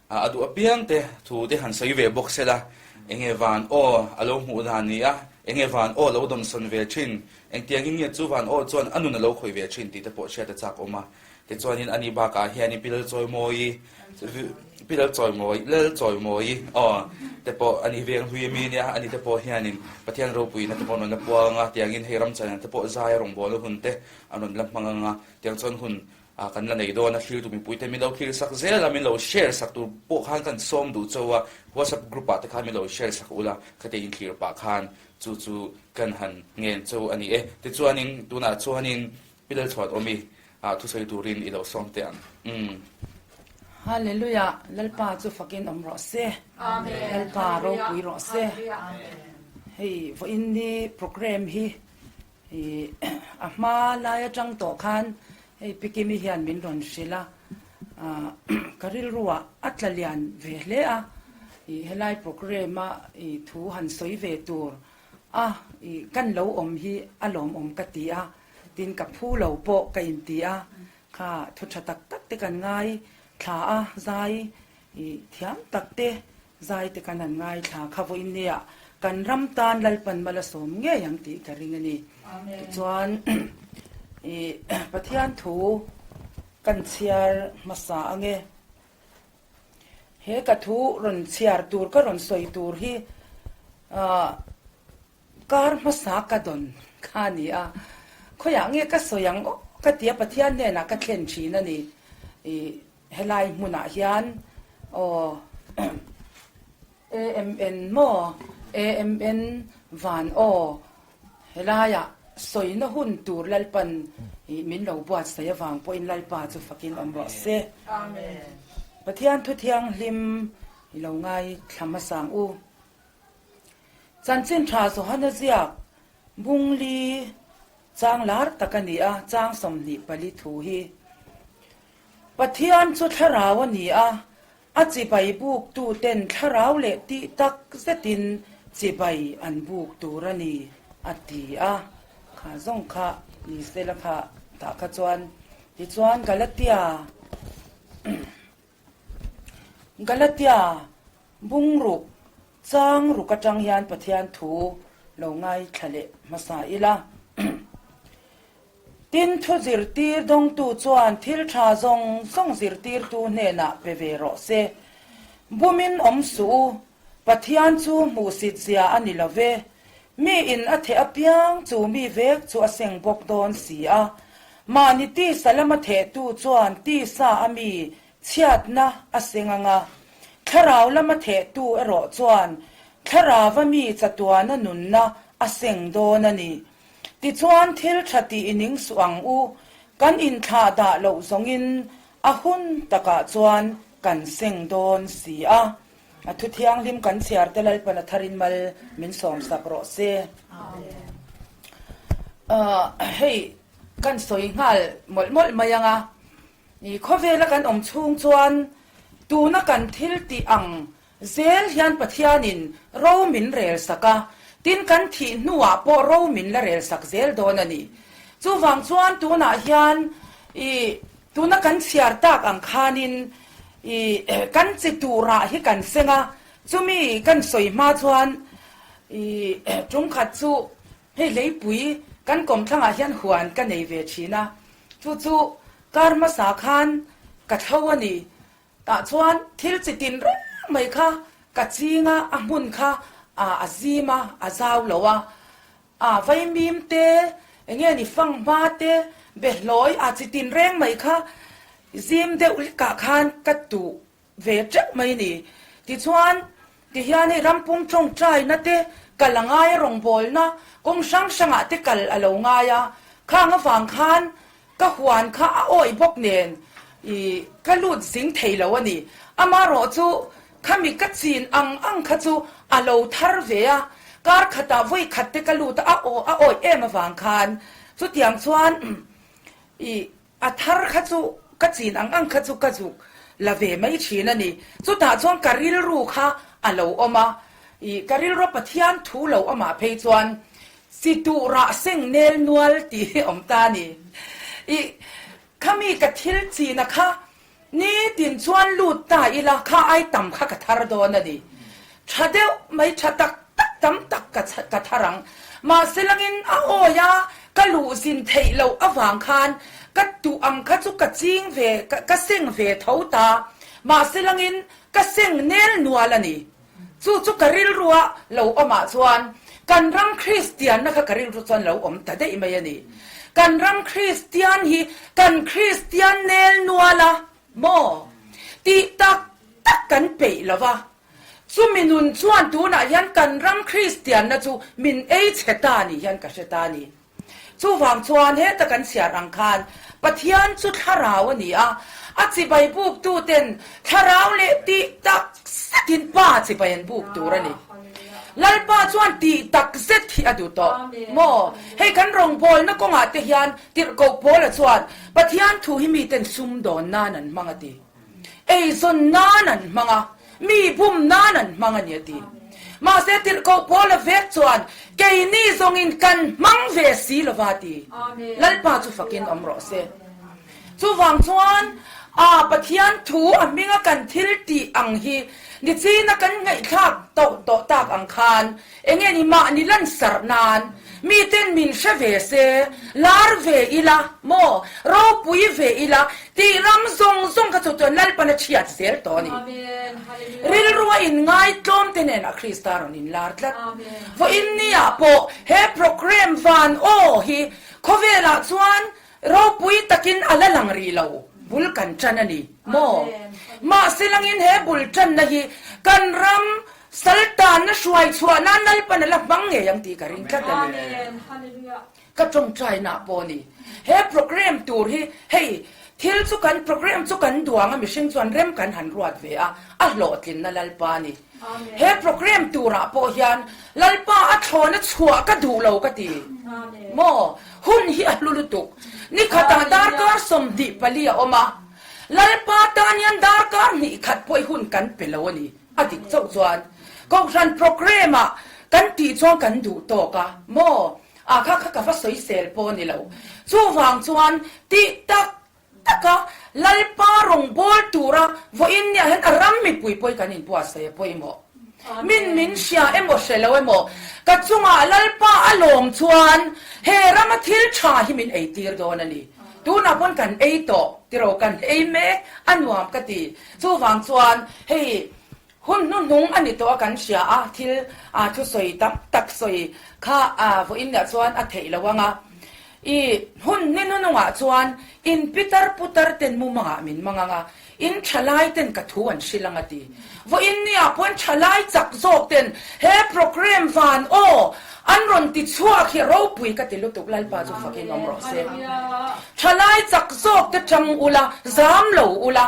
A: a duh apiang te thu te han sawi ve bawk se la, enge van aw a lo hmuh dan ni a, enge van aw lo dawmsawn ve thin, engtiangin nge chu van aw chuan a nun a lo khawih ve thin tih te pawh hriat a chak awm a. Tichuanin ani bakah hianin Pi Lalchawimawi, Pi Lalchawimawi, Lalchawimawi aw te pawh ani veng hlui ami ania, ani te pawh hianin Pathian ropuina te pawh an rawn la puang a, tiangin hei ramchana te pawh zai a rawngbawlna hun te an rawn la hmang ang a, tiang chuan hun kan la nei dawn a, thlir tu mipui te min lo thlir sak zel a, min lo share sak tur pawh khan kan sawm duh chauh a, WhatsApp group ah te khan min lo share sak ula, khati inthlir pah khan chu chu kan han ngen chauh a ni e. Tichuanin tunah chuanin Pi Lalchhuat Awmi thusawi turin i lo sawm teh ang. Umm.
F: Hallelujah Lalpa chu fakin awm rawh se. Lalpa ropui rawh se. Hei vawiin ni program hi a hma lai atang tawh khan. Hei Pi Kimi hian min rawn hrilh a, ka rilruah a tla lian ve hle a, ih helai programme a ih thu han sawi ve tur a ih kan lo awm hi a lawmawm ka ti a, tin ka phu lo pawh ka inti a, kha thu tha tak tak te kan ngai thla a, zai ih thiam tak te Zai te kan han ngaithla kha vawiin nia kan ram tan Lalpan mal a sawm ngei ang tih ka ring a ni. Tichuan ih Pathian thu kan chhiar hmasa ange. He ka thu rawn chhiar tur ka rawn sawi tur hi ah kar hmasa ka dawn kha a ni a. Khawiah nge ka sawi ang aw ka tia Pathian hnenah ka thlen thin a ni. Ih Helai hmunah hian aw AMN maw AMN van aw helaiah sawina hun tur Lalpan ih min lo buatsaih avang pawhin Lalpa chu fakin awm rawh se. Pathian thu thianghlim i lo ngaithla hmasa ang u. Chanchin tha Johana ziak Bungli chang lar tak a ni a, chang 24 thu hi. Pathian chu thlarau a ni a, a chibai buktuten thlarau leh tih tak zetin chibai an buk tur a ni, a ti a. Kha zawng kha ni sela kha tah kha chuan tichuan Galatia Galatia bungruk Chang ruk atang hian Pathian thu lo ngaithla leh hmasa ila. Tin, thu zirtir dawngtu chuan thil tha zawng zawng zirtirtu hnenah pe ve rawh se. Bumin awm suh u, Pathian chu hmuhsit zia a ni lo ve. Miin a theh apiang chu mi vek chu a seng bawk dawn si a. Mahni tisa lama thehtu chuan tisa a mi Chhiatna a seng ang a, thlarau lama thehtu erawh chuan thlarauva mi chatuana nunna a seng dawn a ni. Tichuan thil tha tih i ning suh ang u, kan inthlah dah loh zawngin a hun takah chuan kan seng dawn si a. A thu thianghlim kan chhiar te Lalpan a tharin mal min sawmsak rawh se. Hei kan sawi nghal mawlh mawlh mai ang a. Ni khawvela kan awm chhung chuan tuna kan thil tih ang zel hian Pathianin ro min rel sak a, tin kan thih hnuah pawh ro min la rel sak zel dawn a ni. Chuvang chuan tunah hian i tuna kan chhiar tak ang khanin i kan chi turah hi kan seng a, chumi kan sawi hma chuan i tungkhat chu Hei leipui kan kawmthlangah hian huan ka nei ve thin a, chu chu kar hmasa khan ka thlo a ni. Tah chuan thil chi tin reng mai kha ka ching a, a hmun kha a zim a, a zau lo a. A vaimim te, eng nge ni fanghma te, behlawi a chi tin reng mai kha zim deuh hlekah khan ka tuh ve teuh mai ni. Tichuan, tihian hei rampum tawngtaina te kal a ngai a, rawngbawlna kawng hrang hrangah te kal a lo ngai a, khang avang khan ka huan kha a awih bawk nen ih ka lut zing thei lo a ni. Amaherawh chu khami ka chin ang ang kha chu a lo thar ve a, kar khatah vawi khat te ka lut a, a aw a awih em avang khan chutiang chuan ih A thar kha chu ka chin ang ang kha chu ka zuk la ve mai thin a ni. Chutah chuan ka rilru kha a lo awm a, ih ka rilrua Pathian thu lo awmah phei chuan chi tuh rah seng nel nual tih hi awm ta a ni. Ih khami ka thil china kha Nitin chuan lut ta ila kha ai tam kha ka thar dawn a ni. Tha deuh mai tha tak tak tam tak ka ka thar ang. Mahse langin a awi a, ka luh zin theih loh avang khan ka tuh ang kha chu ka ching ve ka seng ve tho ta. Mahse langin ka seng nel nual a ni. Chu chu ka rilrua lo awmah chuan kan ram Kristianna kha ka rilru chuan lo awm ta daih mai a ni. Kan ram Kristian hi kan Kristian nel nual a maw tih tak tak kan peih lo va. Chumi nun chuan tunah hian kan ram Kristianna chu min ei chhe ta ni hian ka hre ta a ni. Chuvang chuan heta kan chhiar ang khan Pathian chu thlarau a ni a, a chibai buktuten thlarau leh tih tak zetin Pa chibai an buk tur a ni. Lalpa chuan tih tak zet hi a duh tawh maw? Hei kan rawngbawlna kawngah te hian Tirhkoh Paula chuan Pathian thu hi miten sumdawn nan an hmang a ti. Eizawn nan an hmang a, mi bum nan an hmang a ni a ti. Mahse Tirhkoh Paula vek chuan keini zawngin kan hmang ve si lova a ti. Lalpa chu fakin awm rawh se. Chuvang chuan a Pathian thu a hminga kan thil tih ang hi nichina kan ngaihthlak tauh tawh tak ang khan enge ni mahni lansarh nan miten min hre ve se, lar ve ila maw, ropui ve ila tih ram zawng zawng kha chu chuan Lalpan a chhiat zel tawh a ni. Rilrua inngaitlawm te nen a Krista rawn inlar tlat. Vawiin niah pawh he programme van aw hi khawvelah chuan Ropui takin a la lang rih lo, bul kan ṭan a ni maw? Mahse langin he bul ṭanna hi kan ram saltanna hruai chhuah nan Lalpan a la hmang ngei ang tih ka ring tlat a ni. Ka ṭawngṭainaah pawh a ni. He programme tur hi hei thil chu kan programme chu kan duang a mihring chuan rem kan han ruat ve a, a hlawhtlinna Lalpa a ni. He programme turah pawh hian Lalpa a thlawna chhuah ka duh lo ka ti maw? Hun hi a hlu lutuk. Ni khatah darkar 24 a awm a, Lalpa tan hian darkar hnih khat pawh i hun kan pe lo a ni. A dik chauh chuan Kohhran programme-ah kan tih chuan kan duh tawk a maw? A kha kha ka va sawisel pawh a ni lo. Chuvang chuan tih tak Taka Lalpa rawngbâwl tura vawiin niah hian a ram mipui pawh hi kan inbuatsaih a pawimawh. Min min hria emaw hre lo emaw, ka chungah Lalpa a lawm chuan he rama thil tha hi min eitir dawn a ni. Tunah pawn kan ei tawh tiraw kan ei mek a nuam ka ti. Chuvang chuan hei Hun hnuhnung a ni tawh a kan hria a, thil a thusawi tam tak sawi kha vawiin leh chuan a theih lo ang a. I hun ni hnuhnungah chuan in pitar putar ten mumangah min mang ang a, in thalai ten ka thu an hrilh ang a ti. Vawiin niah pawhin thalai chak zawk ten he programme van aw an rawn ti chhuak hi ropui ka ti lutuk Lalpa chu fakin awm rawh se. Thalai chak zawk te tang ula, zam lo ula.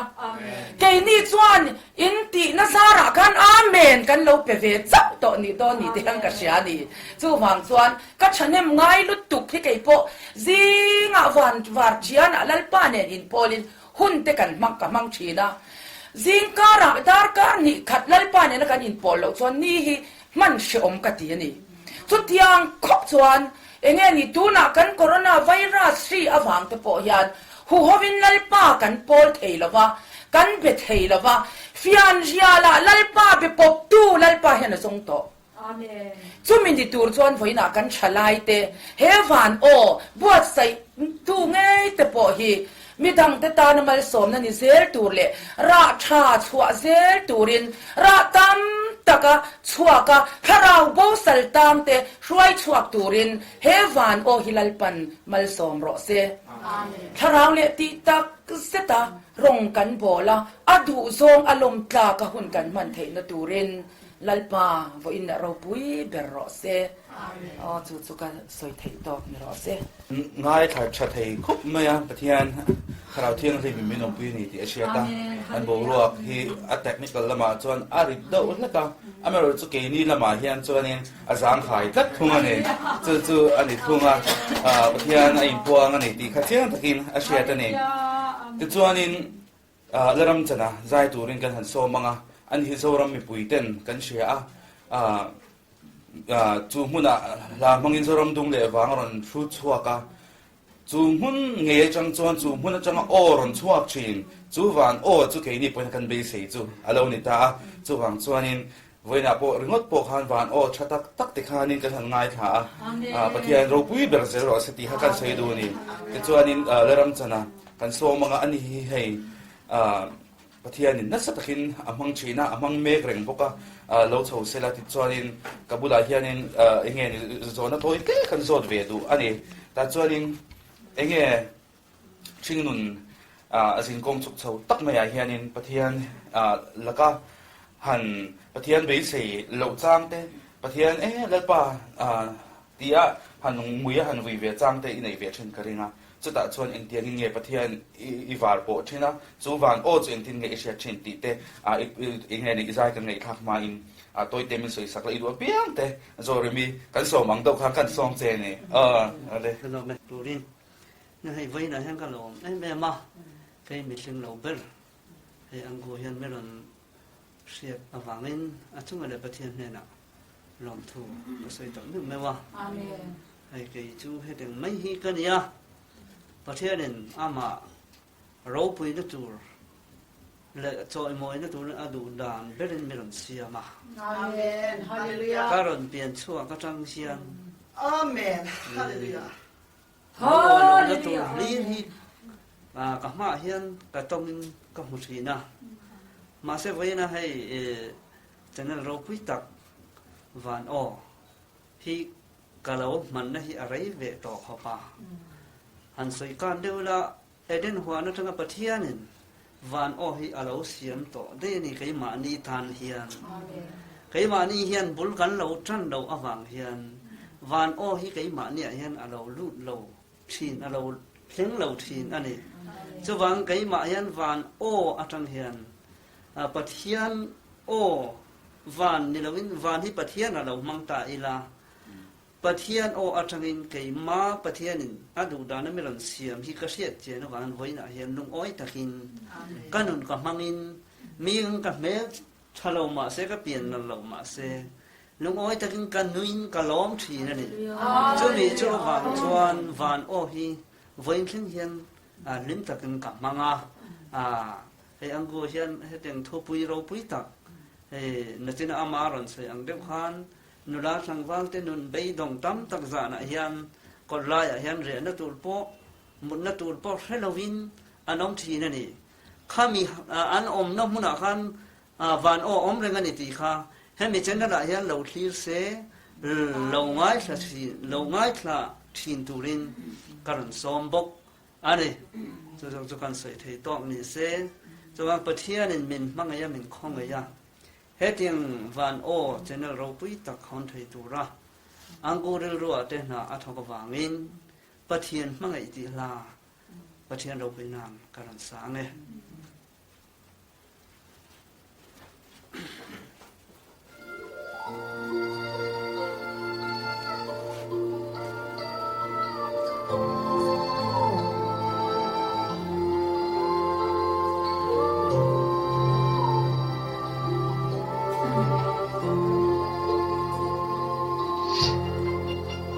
F: Keini chuan In tihna zarah khan Amen kan lo pe ve chauh tawh nih dawn ni te hian ka hria a ni. Chuvang chuan ka thahnem ngai lutuk hi kei pawh zingah van var thianah Lalpa nen inpawlin hun te kan hmang ka hmang thin a. Zing karah darkar hnih khat Lalpa nena kan inpawl loh chuan ni hi hman hrehawm ka ti a ni. Chutiang khawp chuan enge ni tunah kan corona virus hri avang te pawh hian huhovin Lalpa kan pawl thei lo va, kan be thei lo va, fianrialah Lalpa be pawptu Lalpa hian a zawng tawh. Chumi ni tur chuan vawiinah kan thalai te he van aw buatsaih tu ngei te pawh hi Midangte tana malsawmna ni zel tur leh rah tha chhuah zel turin rah tam taka chhuaka thlarau bosal tangte hruai chhuak turin he van aw hi Lalpan malsawm rawh se. Thlarau leh tih tak zeta rawng kan bawl a, a duhzawng a lawm tlaka hun kan hman theihna turin Lalpa vawiin leh ropui ber rawh se. Aw chu chu ka sawi theih tawk ni rawh se.
A: Ngaithla tha thei khawp mai a, Pathian Thlarau Thianghlim in min awmpui a ni tih a hriat a, an boruak hi a technical lamah chuan a rit deuh hlek a, amaherawhchu keini lamah hian chuanin a zangkhai tlat thung a ni, chu chu a ni thung a, Pathian a inpuang a ni tih kha chiang takin a hriat a ni. Tichuanin La ram chana zai turin kan han sawm ang a, ani hi Zoram mipui ten kan hria a, Chu hmunah hla hmangin Zoram dung leh vang a rawn hrut chhuak a, chu hmun ngei atang chuan chu hmun atanga aw rawn chhuak thin, chu van aw chu keini pawhin kan beisei chu a lo ni ta a, chuvang chuanin vawiinah pawh ringawt pawh khan van aw tha tak tak te khanin kan han ngaithla a, Pathian ropui ber zel rawh se tih kha kan sawi duh a ni. Tichuanin Laramchana kan sawm anga a ni hi hei Pathianin nasa takin a hmang thin a, a hmang mek reng bawk a, lo chho sela tichuanin ka bulah hianin enge ni zawhna tawi te kan zawt ve duh a ni. Tah chuanin enge hringnun a zinkawng chhuk chho tak maiah hianin Pathian laka han Pathian beisei loh chang te, Pathian e Lalpa tia han ngui a han vui ve chang te i neih ve thin ka ring a. Chutah chuan engtiangin nge Pathian i var pawh thin a, chu van aw chu engtin nge i hriat thin tih te, eng nge nih zai kan ngaihthlak hmain tawite min sawi sak la i duh apiang te Zoremi kan sawm ang deuh khan kan sawm che ni. Awle.
G: Ka lawm e turin na hei vawiinah hian ka lawm em em a, kei mihring lo ber hei Angu hian mi rawn hriat avangin a chunga leh Pathian hnenah lawmthu ka sawi tak meuh meuh a. Hei kei chu hetiang mai hi ka ni a, Pathianin amah ropuina tur leh chawimawina turin a duh dan berin mi rawn siam a.
H: Amen. Hallelujah.
G: Ka rawn pian chhuak atang hian.
H: Amen. Hallelujah.
G: Lungawi lohna tur hlir hi ka hmaah hian ka tawngin ka hmu thin a. Mahse vawiina hei channel ropui tak Van Aw hi ka lo hmanna hi a rei ve tawh khawp a. Han sawi kan deuh ila Eden huan atanga Pathianin van aw hi a lo siam tawh daih a ni keimahni tan hian. Keimahni hian bul kan lo tan loh avang hian van aw hi keimahniah hian a lo lut lo thin, a lo thleng lo thin a ni. Chuvang keimah hian van aw atang hian Pathian aw van ni loin van hi Pathian a lo hmang ta ila, Pathian aw atangin keima Pathianin a duhdana mi rawn siam hi ka hriat chian avangin vawiinah hian lungawi takin ka nun ka hmangin mi ka hmel tha lo mahse ka pian nalh lo mahse lungawi takin ka nuin ka lawm thin a ni. Chumi chu avang chuan van aw hi vawiin thleng hian hlim takin ka hmang a, hei Angu hian hetiang thupui ropui tak hei nachina ama rawn sawi ang deuh khan Nula tlangvalte nun beidawng tam tak zanah hian kawtlaiah hian rehna tur pawh, mutna tur pawh hre lovin an awm thin a ni. Khami an awmna hmunah khan van aw awm reng a ni tih kha hemi channel-ah hian lo thlir se, lo ngaithla thin, lo ngaithla thin turin ka rawn sawm bawk a ni. Chu zawng chu kan sawi thei tawk ni se, chuan Pathianin min hmangaih a, min khawngaih a, Hetiang van aw channel ropui tak hawn thei tura Angu rilruah te hna a thawk avangin Pathian hmangaih tih hla Pathian ropui nan ka rawn sa ang e.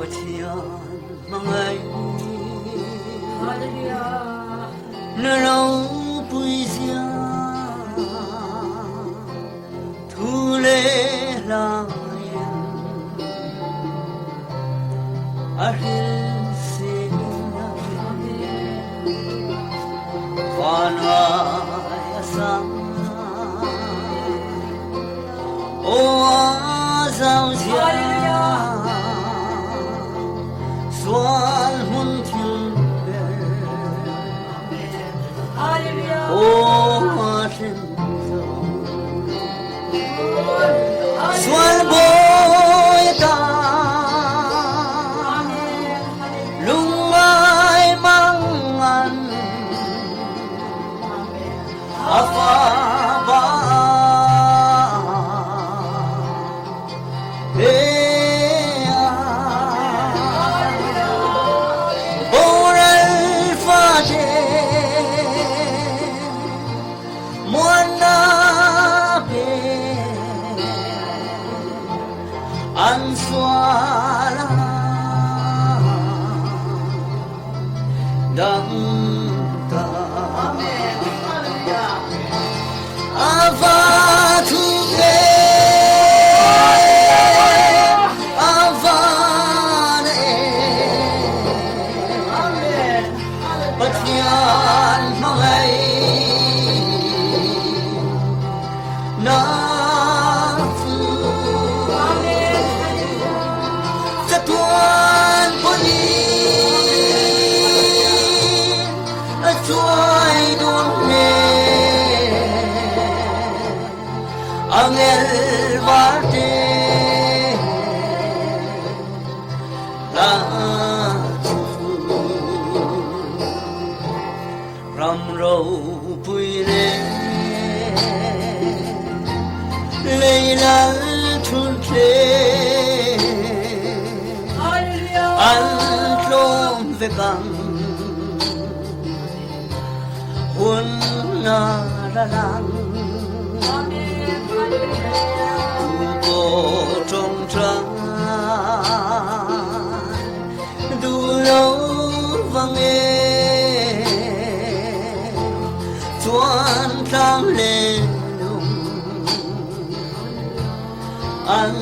G: Pathian hmangaih na ropui zia thu leh hla in a hril si Sual bawi ta Lungngai mangan a fa ba he a boral fa te muan na pe an sual a dang ta a va thu ve a van e Pathian hmangaih na chu chatuan pawhin a chuai dawn hle angel varte la chu.
I: hle An tlawm vek ang Hun a la lang Tupawh tawngtai duh lo vang e Chuan tlang leh lung an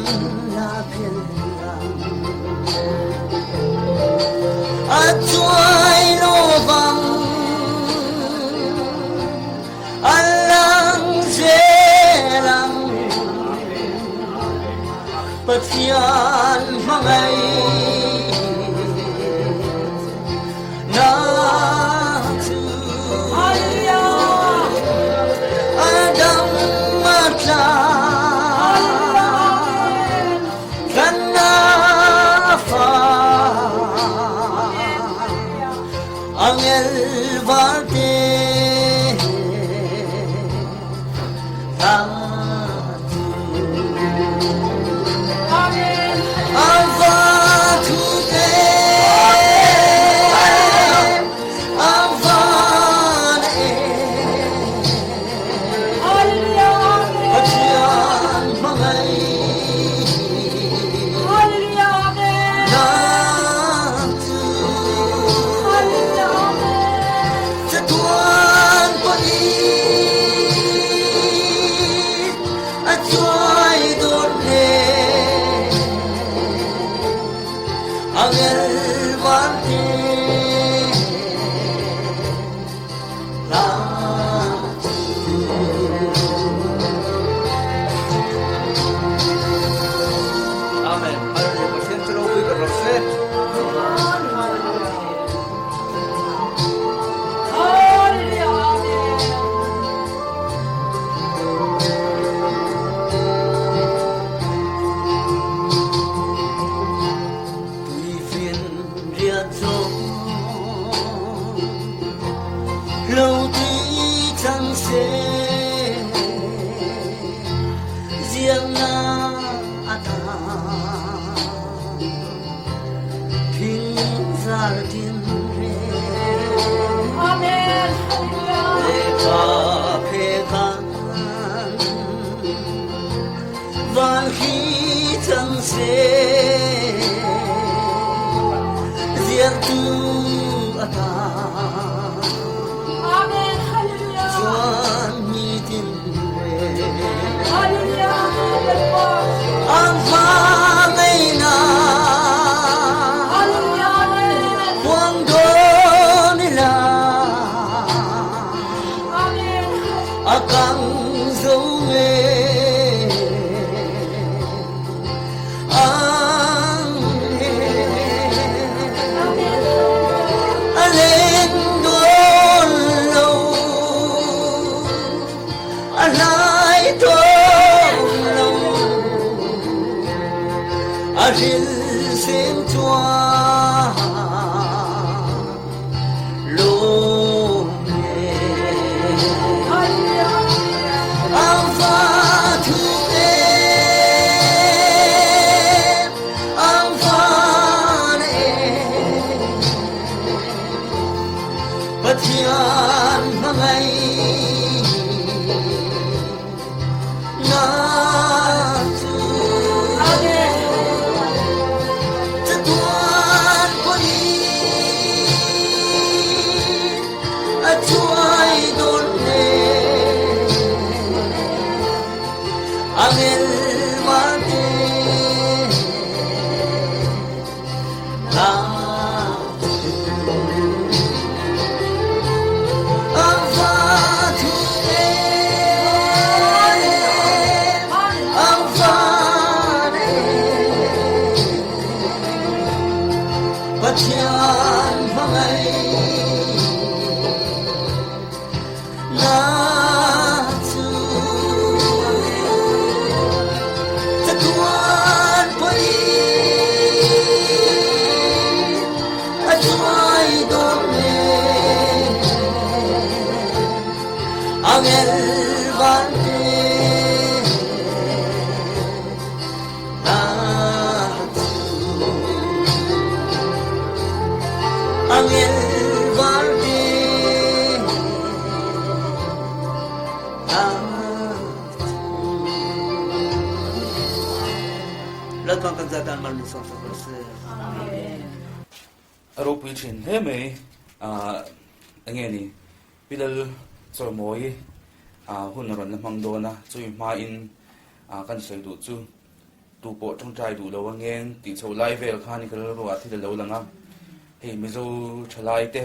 I: la phel ang A chuai lo vang a lang zel ang Pathian hmangaih na chu a dam a tla kan na fa angel varte ta chu a va thu te a van e Pathian hmangaih na chu chatuan pawhin a chuai dawn hle angel varte hla chu.
G: Amen. Hallelujah. Pathian chu ropui ber rawh se.
I: Tuifin riat zawng lo tui chang se ziakna atan thing zar tin reng lehkha phe khan van khi chang se ziaktu atan chuan mi tin reng ang hmangaihna huang dawn ila a kang zo nge ang he a leng dawn lo a hlai dawn lo a hril sen chuan lawm e ang fa thu em ang van em Pathian hmangaih na chu chatuan pawhin a chuai dawn hle angel varte hla chu ang va thu em ang van em Pathian hmangaih na chu.
G: Lalpan kan zat an mal min sawm sak rawh se.
A: Amen. A ropui thin hle mai ah enge ni Pi Lal Chawlmawi ah hun a rawn la hmang dawn a, chumi hmain ah kan sawi duh chu tu pawh tawngtai duh lo angeng tih chho lai vel khan ka rilru ah thil a lo lang a, hei Mizo thalai te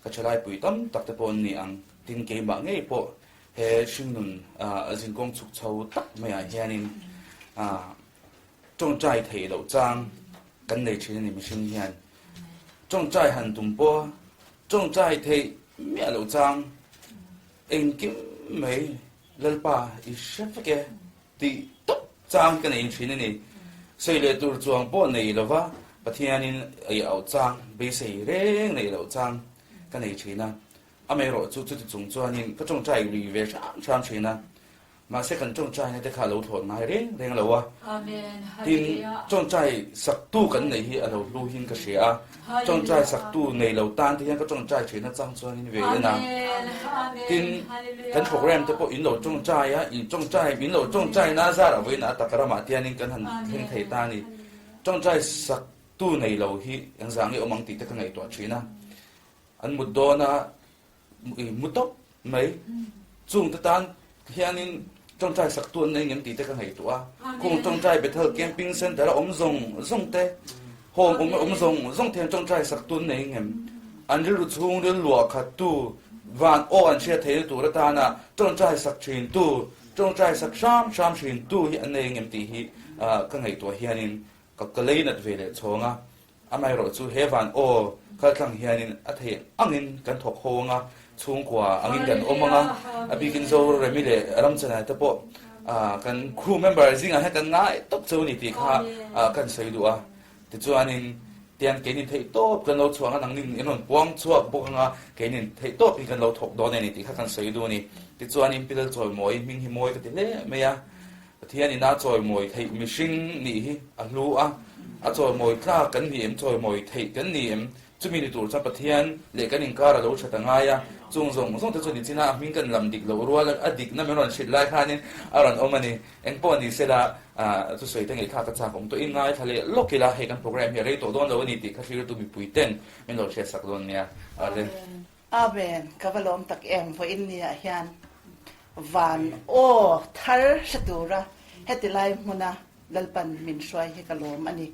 A: ka thalai pui tam tak te pawh an ni ang, tin keimah ngei pawh he hringnun ah zinkawng chhuk chho tak maiah hianin ah tawngtai theih loh chang kan nei thin a ni mihring hian tawngtai han tum pawh tawngtai theih miah loh chang engkim mai Lalpa i hre vek e tih tawp chang ka nei thin a ni. Sawi leh tur chuang pawh nei lova Pathianin ei auh chang beisei reng nei loh chang ka nei thin a. Amaherawh chu chuti chung chuanin ka tawngtai lui ve hram hram thin a. Mahse kan tawngtaina te kha a lo thlawt ngai reng reng lo a. Tin, tawngtai saktu kan neih hi a lo hlu hin ka hria a. Tawngtai saktu nei lo tan te hian ka tawngtai thin a chang chuanin ve en a. Tin, kan program te pawh in lo tawngtai a, in tawngtai, min lo tawngtai na zarah vawiin a tak ramah te hianin kan han thleng thei ta a ni. Tawngtai saktu nei lo hi engzah nge awm ang tih te ka ngaihtuah thin a. An mut dawn a, mu tawp mai. Chung te tan hianin tawngtai sak tu an nei ngem tih te ka ngaihtuah a. Kung tawngtai Bethel Camping Center a awm zawng zawng te, home awm awm zawng zawng te hian tawngtai sak tu an nei ngem. An rilru chhung ril luah khat tu, van aw an hriat theihna tur atana tawngtai sak thin tu, tawngtai sak hram hram thin tu hi an nei ngem tih hi ka ngaihtuah hianin ka ka lei nat ve leh chhawng a. Amaherawh chu he van aw kaltlang hianin a theih angin kan thawk ho anga, chhungkua angin kan awm anga, a bikin Zoremi leh Ramchanai te pawh kan crew member zingah hian kan ngai tawp cheu a ni tih kha kan sawi duh a. Tichuanin tian keinin theih tawp kan lo chhuah anga nangnin in rawn puang chhuak bawk anga keinin theih tawpin kan lo thawk dawn a ni tih kha kan sawi duh a ni. Tichuanin Pi Lalchawimawi hming hi mawi ka ti hle mai a. Pathian ina chawimawi theih mihring nih hi a hlu a, a chawimawi tlak kan ni em, chawimawi theih kan ni em? Chumi ni tur chuan Pathian leh kan inkar a lo that a ngai a, chung zawng zawng te chu nichina a hming kan lam dik loh rual a dikna min rawn hrilh lai khanin a rawn awm a ni. Engpawh ni sela, thusawi te ngeihthlak a chak awm tawh in ngaithla leh lawk ila, hei kan program hi a rei tawh dawn lo a ni tih kha hriltu mipui ten min lo hriatsak dawn nia. Amen.
H: Amen, ka va lawm tak em, vawiin ni ah hian van aw thar hre tura heti lai hmuna Lalpan min hruai hi ka lawm a ni.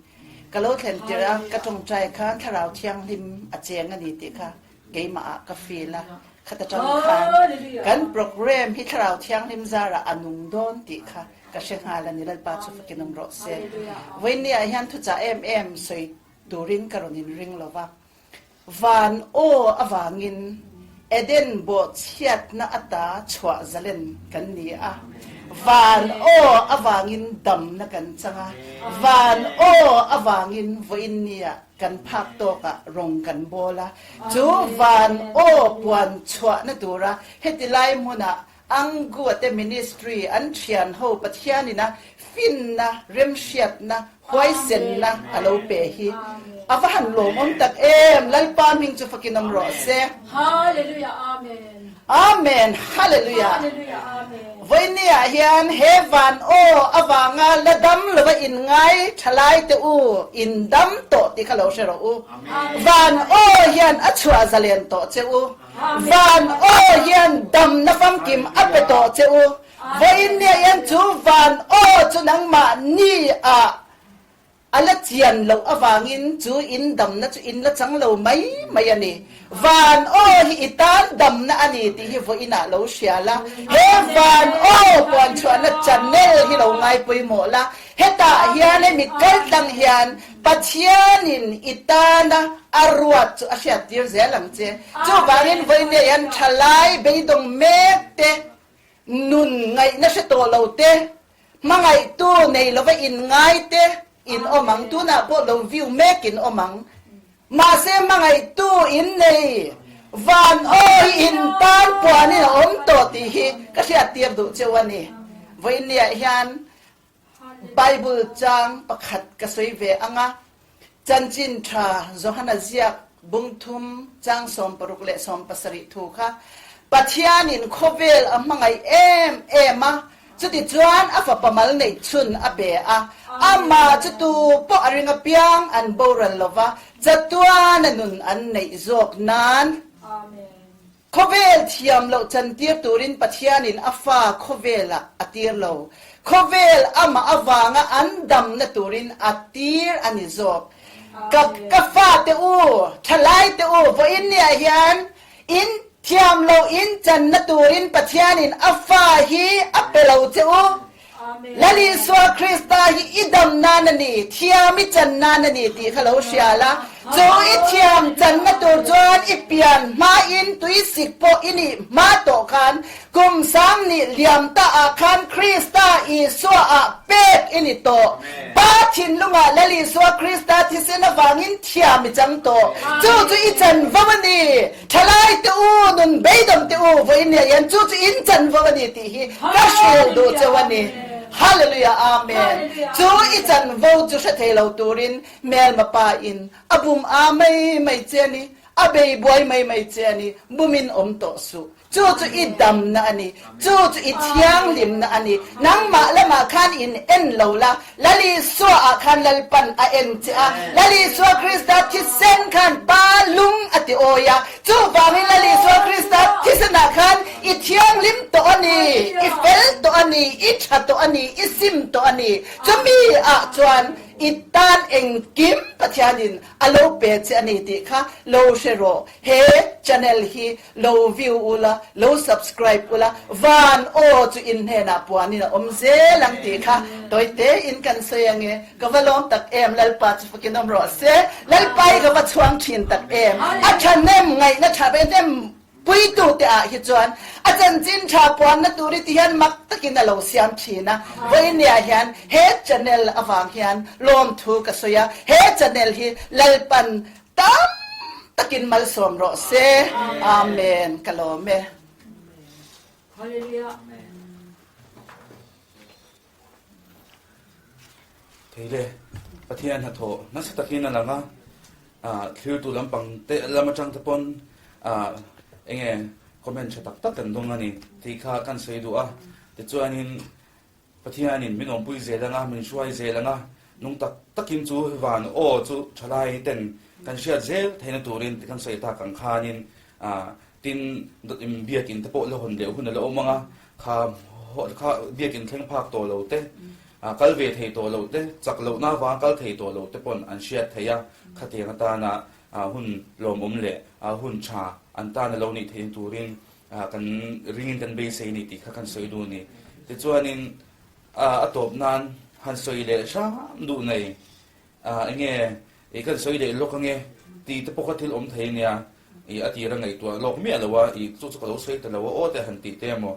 H: Ka lo thlen tirh a, ka tawngtai khan Thlarau Thianghlim a cheng a ni tih kha keimah ah ka feel a, khata tang khan kan program hi Thlarau Thianghlim zarah a nung dawn tih kha ka hre nghal a ni, Lalpa chu fakin awm rawh se. Vawiin ni ah hian thuchah em em sawi turin ka rawn inring lo va, Van aw avangin Eden bawhchhiatna ata chhuah zalen kan ni a, van aw avangin damna kan chang a, van aw avangin vawiin nia kan phak tawkah rawng kan bawl a, chu van aw puan chhuahna tura heti lai hmunah Angua te ministry an thian ho Pathianin a finna, remhriatna, huaisenna a lo pe hi a va han lawmawm tak em! Lalpa hming chu fakin awm rawh se.
B: Hallelujah Amen.
H: Amen Hallelujah.
B: Hallelujah Amen.
H: Vawinia ah hian he van aw avanga la dam lova in ngai thalai te u in dam tawh tih kha lo hre rawh u. Van aw hian a chhuah zalen tawh che u. Van aw hian damna famkim a pe tawh che u. Vawiin nia hian chu van aw chu nangmah ni ah a la chian loh avangin chu in damna chu in la chang lo mai mai a ni. Van aw hi i tan damna a ni tih hi vawiin ah lo hria la. He van aw puanchhuahna channel hi lo ngai pawimawh la. Hetah hian hemi kaltlang hian Pathianin i tana a ruat chu a hriattir zel ang che. Chuvangin vawiin hian thalai beidawng mek te, nun ngaihna hre tawh lo te, hmangaihtu nei lova inngai te in awm ang. Tunah pawh lo view mek in awm ang. Mahse hmangaihtu in nei van aw hi in tan puanin a awm tawh tih hi ka hriattir duh cheu a ni. Vawiin hian Bible chang pakhat ka sawi ve ang a, Chanchin Tha Johana ziak bung thum chang 60 leh 70 thu kha Pathianin khawvel a hmangaih em em a, Chutichuan a fapa mal neih chhun a pe a, amah chu tu pawh a ring apiang an boral lo va, chatuana nun an neih zawk nan. Khawvel thiam loh chantir turin Pathianin a fa khawvelah a tir lo. Khawvel amah avanga an damna turin a tir a ni zawk. Ka ka fate u, thalaite u, vawiin niah hian in thiam loh in channa turin Pathianin a fa hi a pe lo che u. Lal Isua Krista hi i dam nan a ni, thiam i chan nan a ni tih kha lo hria la. Chu i thiam channa tur chuan i pian hmain tuisik pawh i nih hma tawh khan kum sang nih liam ta ah khan Krista Isua ah pek i ni tawh. Pa thinlungah Lal Isua Krista thisen avangin thiam i chang tawh. Chu chu i chanvo a ni. Thalai te u, nun beidawm te u, vawiin nia hian chu chu in chanvo a ni tih hi ka hrilh duh cheu a ni. Hallelujah Amen. Chu i chanvo chu hre thei lo turin hmelma pa in a bum a mai mai che a ni, a bei buai mai mai che a ni, bumin awm tawh suh. Chu chu i damna a ni, chu chu i thianghlimna a ni. Nangmah lamah khan in en lo la, Lal Isua ah khan Lalpan a en che a, Lal Isua Krista thisen khan Pa lung a ti awi a, chuvangin Lal Isua Krista thisen ah khan i thianghlim tawh a ni, i fel tawh a ni, i tha tawh a ni, i sim tawh a ni. Chumi ah chuan i tan engkim Pathianin a lo pe che a ni tih kha lo hre rawh. He channel hi Lo view ula, lo subscribe ula, van aw chu in hnenah puanin a awm zel ang tih kha tawi tein kan sawi ange. Ka va lawm tak em, Lalpa chu fakin awm rawh se. Lalpa hi ka va chhuang thin tak em. A thahnem ngaihna tha ve hnem puitu te ah hi chuan a chanchin tha puanna tur hi ti hian mak takin a lo siam thin a. Vawinia hian he channel avang hian lawmthu ka sawi a, he channel hi Lalpan Tam takin malsawm rawh se. Amen. Ka lawm e.
B: Hallelujah.
A: Thei le, Pathian hnathawh nasa takin a lang a, thlirtu lampang te lam atang te pawn enge comment tha tak tak kan dawng a ni tih kha kan sawi duh a. Tichuanin Pathianin min awmpui zel anga, min hruai zel anga, nung tak takin chu van aw chu thalai ten kan hriat zel theihna turin ti kan sawi tak ang khanin tin biakin te pawh la hawn leh hun a la awm anga, kha kha biakin thleng phak tawh lo te, kal ve thei tawh lo te, chak lohna avanga kal thei tawh lo te pawn an hriat theih a, khatiang atana hun lawmawm leh hun tha an tana lo nih theihna turin Kan ringin kan beisei ni tih kha kan sawi duh a ni. Tichuanin a tawp nan han sawi leh hram duh nei enge i kan sawi leh lawk ange tih te pawh kha thil awm thei a nia. I a tira ngaihtuah lawk miah lo a, i chu chu ka lo sawi ta lo a aw te han tih te emaw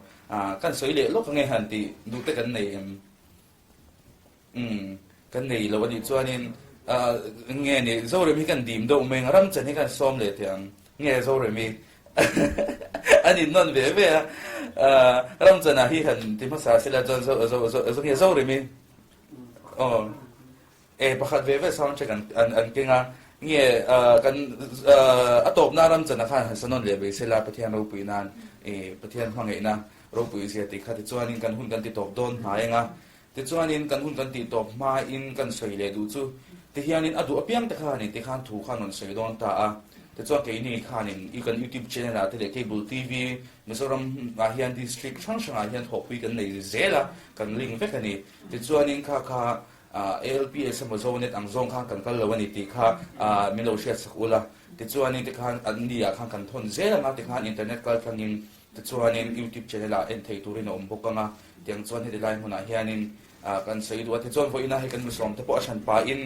A: kan sawi leh lawk ange han tih duh te kan nei em? Umm, kan nei lo a nih chuanin nge ni Zorem hi kan dim deuh mai ang, Ramchan hi kan sawm leh teh ang, nge Zorem hi an innawn ve ve a, Ramchana hi han ti hmasa sela chuan nge Zorem hi aw e pakhat ve ve sound check an keng a, nge kan a tawpna Ramchana khan han sa nawn leh mai sela Pathian ropui nan Pathian hmangaihna ropui zia tih kha tichuanin kan hun kan ti tawp dawn hnai ang a. Tichuanin kan hun kan tih tawp hmain kan sawi leh duh chu tihianin a duh apiang te khanin tikhan thu khan rawn sawi dawn ta a. Tichuan keini khanin i kan YouTube channel ah te leh Cable TV Mizoram ah hian district hrang hrang ah hian thawhpui kan nei zel a, kan link vek a ni. Tichuanin kha kha ALPS emaw Zonet ang zawng khan kan kal lo a ni tih kha min lo hriatsak ula. Tichuanin tikhan an ni ah khan kan thawn zel ang a, tikhan internet kaltlangin Tichuanin YouTube channel ah en thei turin a awm bawk ang a, tiang chuan heti lai hmunah hianin kan sawi duh a, tichuan vawiina hei kan misawm te pawh a hran pahin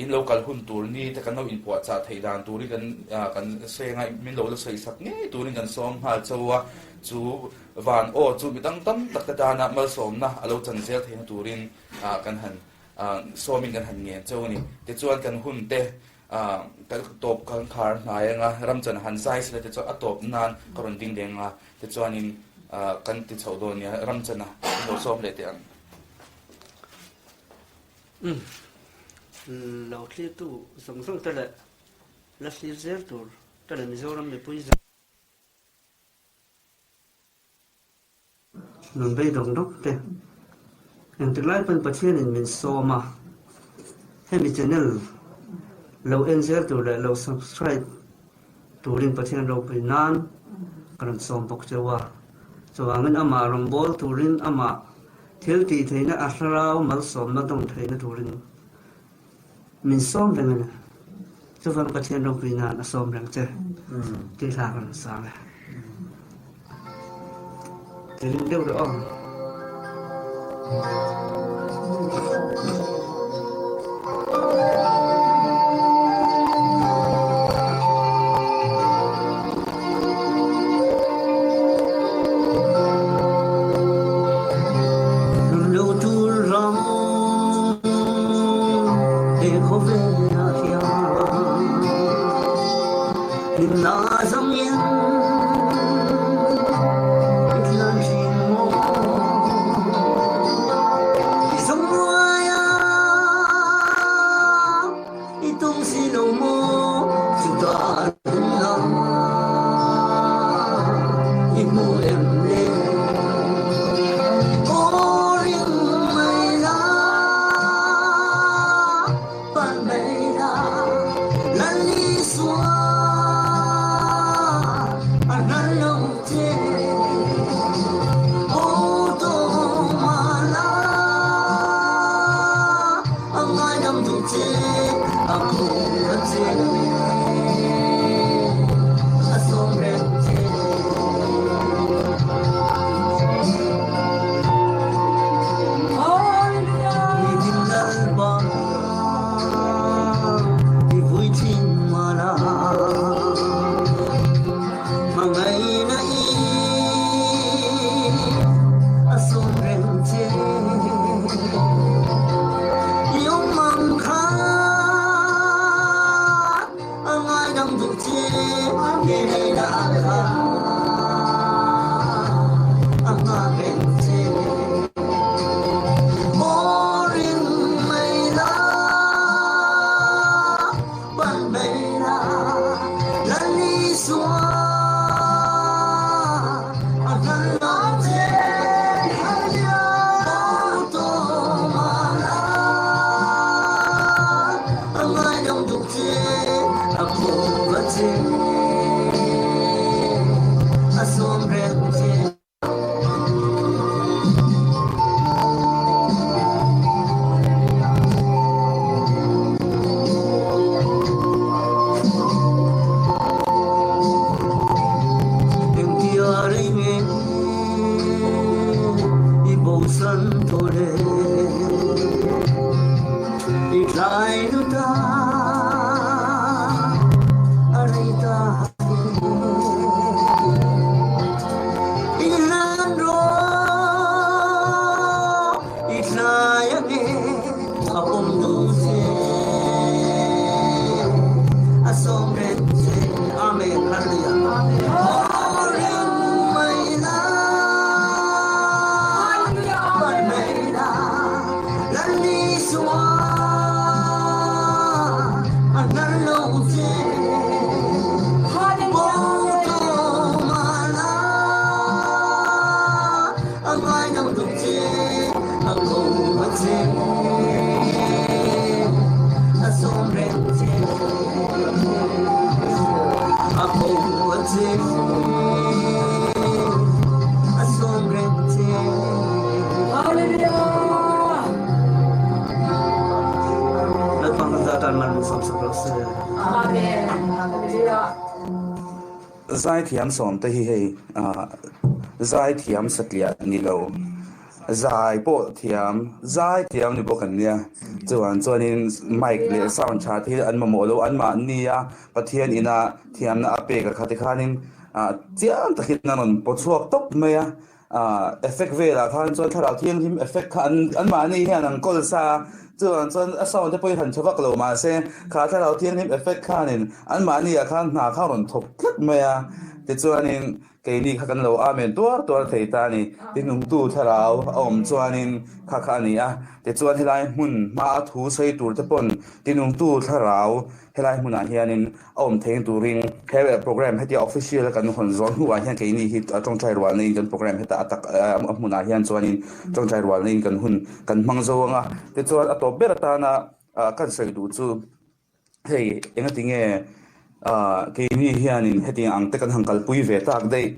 A: in lo kal hun tur ni te kan lo inpuahchah theih dan turin kan kan sawi ang a, min lo la sawi sak ngei turin kan sawm nghal cho a, chu van aw chu mi dang tam tak te tana malsawmna a lo chan zel theihna turin kan han sawmin kan han ngen cho a ni. Tichuan kan hun te Ka tawp kan khar hnai anga ramchan han zai sela te chuan a tawp nan ka rawn ding deng a, tichuanin kan ti chhoh dawn nia ramchana in lo sawm leh teh ang.
G: Umm lo thlirtu zawng zawng te leh la thlir zel tur te leh Mizoram mipui zawng. Nun bei dawng dawng te. Engtik lai pawn Pathianin min sawm a, hemi channel lo en zel tur leh lo subscribe turin Pathian ropui nan ka rawn sawm bawk cheu a. Chuvangin amah rawngbâwl turin amah thil tih theihna a thlarau malsawmna dawng theihna turin min sawm reng a ni. Chuvang Pathian ropui nan a sawm reng che tih hla ka rawn sang e. Ti ring deuh rawh aw.
A: Zaithiam sawmte hi hei zaithiam satliah ni lo, zai pawh thiam, zaithiam ni bawk an nia. Chuan chuanin mic leh sound tha te hi an mamawh lo, anmahni a Pathian ina thiamna a pek a kha tikhanin chiang takin a rawn paw chhuak tawp mai a. Effect velah khan chuan thlarau thianghlim effect kha an anmahni hian an kawl sa a, chuvang chuan a sound te pawhin han tha vak lo mahse kha thlarau thianghlim effect khanin anmahni ah khan hna kha a rawn thawk tlat mai a. Tichuanin keini kha kan lo amen tuar tuar thei ta a ni. Tinungtu thlarau a awm chuanin kha kha a ni a. Tichuan helai hmun hmaa thu sawi tur te pawn tinungtu thlarau helai hmunah hianin a awm thei turin he program hetia official a kan hawn zawh hnuah hian keini hi tawngtai rualna in kan program heta a tak a hmunah hian chuanin tawngtai rualna in kan hun kan hmang zo ang a. Tichuan a tawp ber atana kan sawi duh chu Hei engati nge keini hianin hetiang ang te kan han kalpui ve tak daih?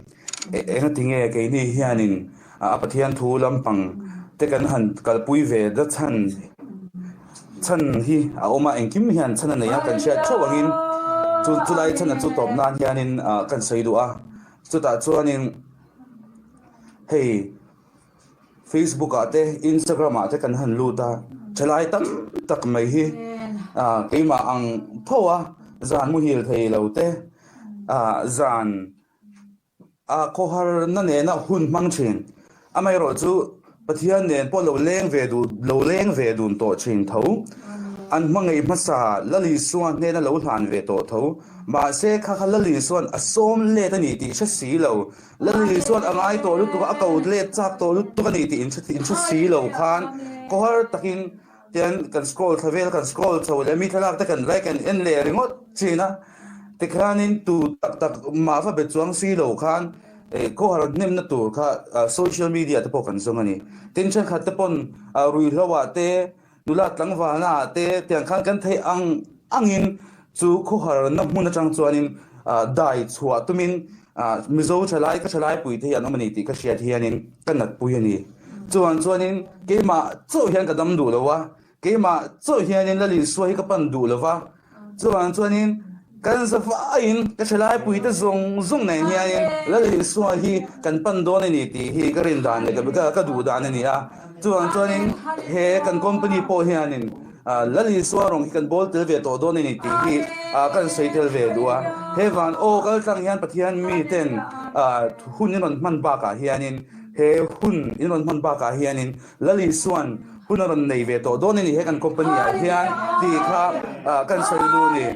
A: Engati nge keini hianin a Pathian thu lampang te kan han kalpui ve da chhan chhan hi a awm a, engkim hian chhan a nei a, kan hriat theuh angin chu chulai chhan chu tawp nan hianin kan sawi duh a, chutah chuanin hei. Facebook ah te Instagram ah te kan han lut a, thalai tam tak mai hi keimah ang tho a zan muhil thei lo te zan a khawhar na nena hun hmang thin. Amaherawh chu Pathian nen pawh lo leng ve duh lo leng ve dun tawh thin tho. An hmangaih hmasa Lalisua hnena lo hlan ve tawh tho. Mahse kha kha Lalisuan a sawm let a ni tih hre si lo. Lalli chuan a ngai tawh lutuk a, a ko let chak tawh lutuk a ni tih inhre si lo khan khawhar takin tian kan scroll thla vel kan scroll chho leh mi thlalak te kan like kan en leh ringawt thin a, tikhanin tu tak tak mah va be chuang si lo khan khawhar hnemna tur kha social media te pawh kan zawng a ni. Tin thenkhat te pawn ruihhlo ah te Nula tlangvalna ah te tiang khan kan theih ang angin chu khawharna hmun atang chuanin dai chhuah tumin Mizo thalai ka thalai pui te hi an awm a ni tih ka hriat hianin ka natpui a ni. Chuan chuanin keimah chauh hian ka dam duh lo a, keimah chauh hianin Lalisua hi ka pan duh lo va, Chuvang chuanin kan zavaiin ka ṭhalaipui te zawng zawng nen hianin Lal Isua hi kan pan dawn a ni tih hi ka rin dan leh ka duh dan a ni a. Chuvang chuanin he kan company pawh hianin Lal Isua rawng hi kan bawl tel ve tawh dawn a ni tih hi kan sawi tel ve duh a. He van aw kal tlang hian Pathian miten hun in rawn hman bakah hianin he hun in rawn hman bakah hianin Lal Isua'n hun a rawn nei ve tawh dawn a ni he kan company ah hian tih kha kan sawi lu a ni.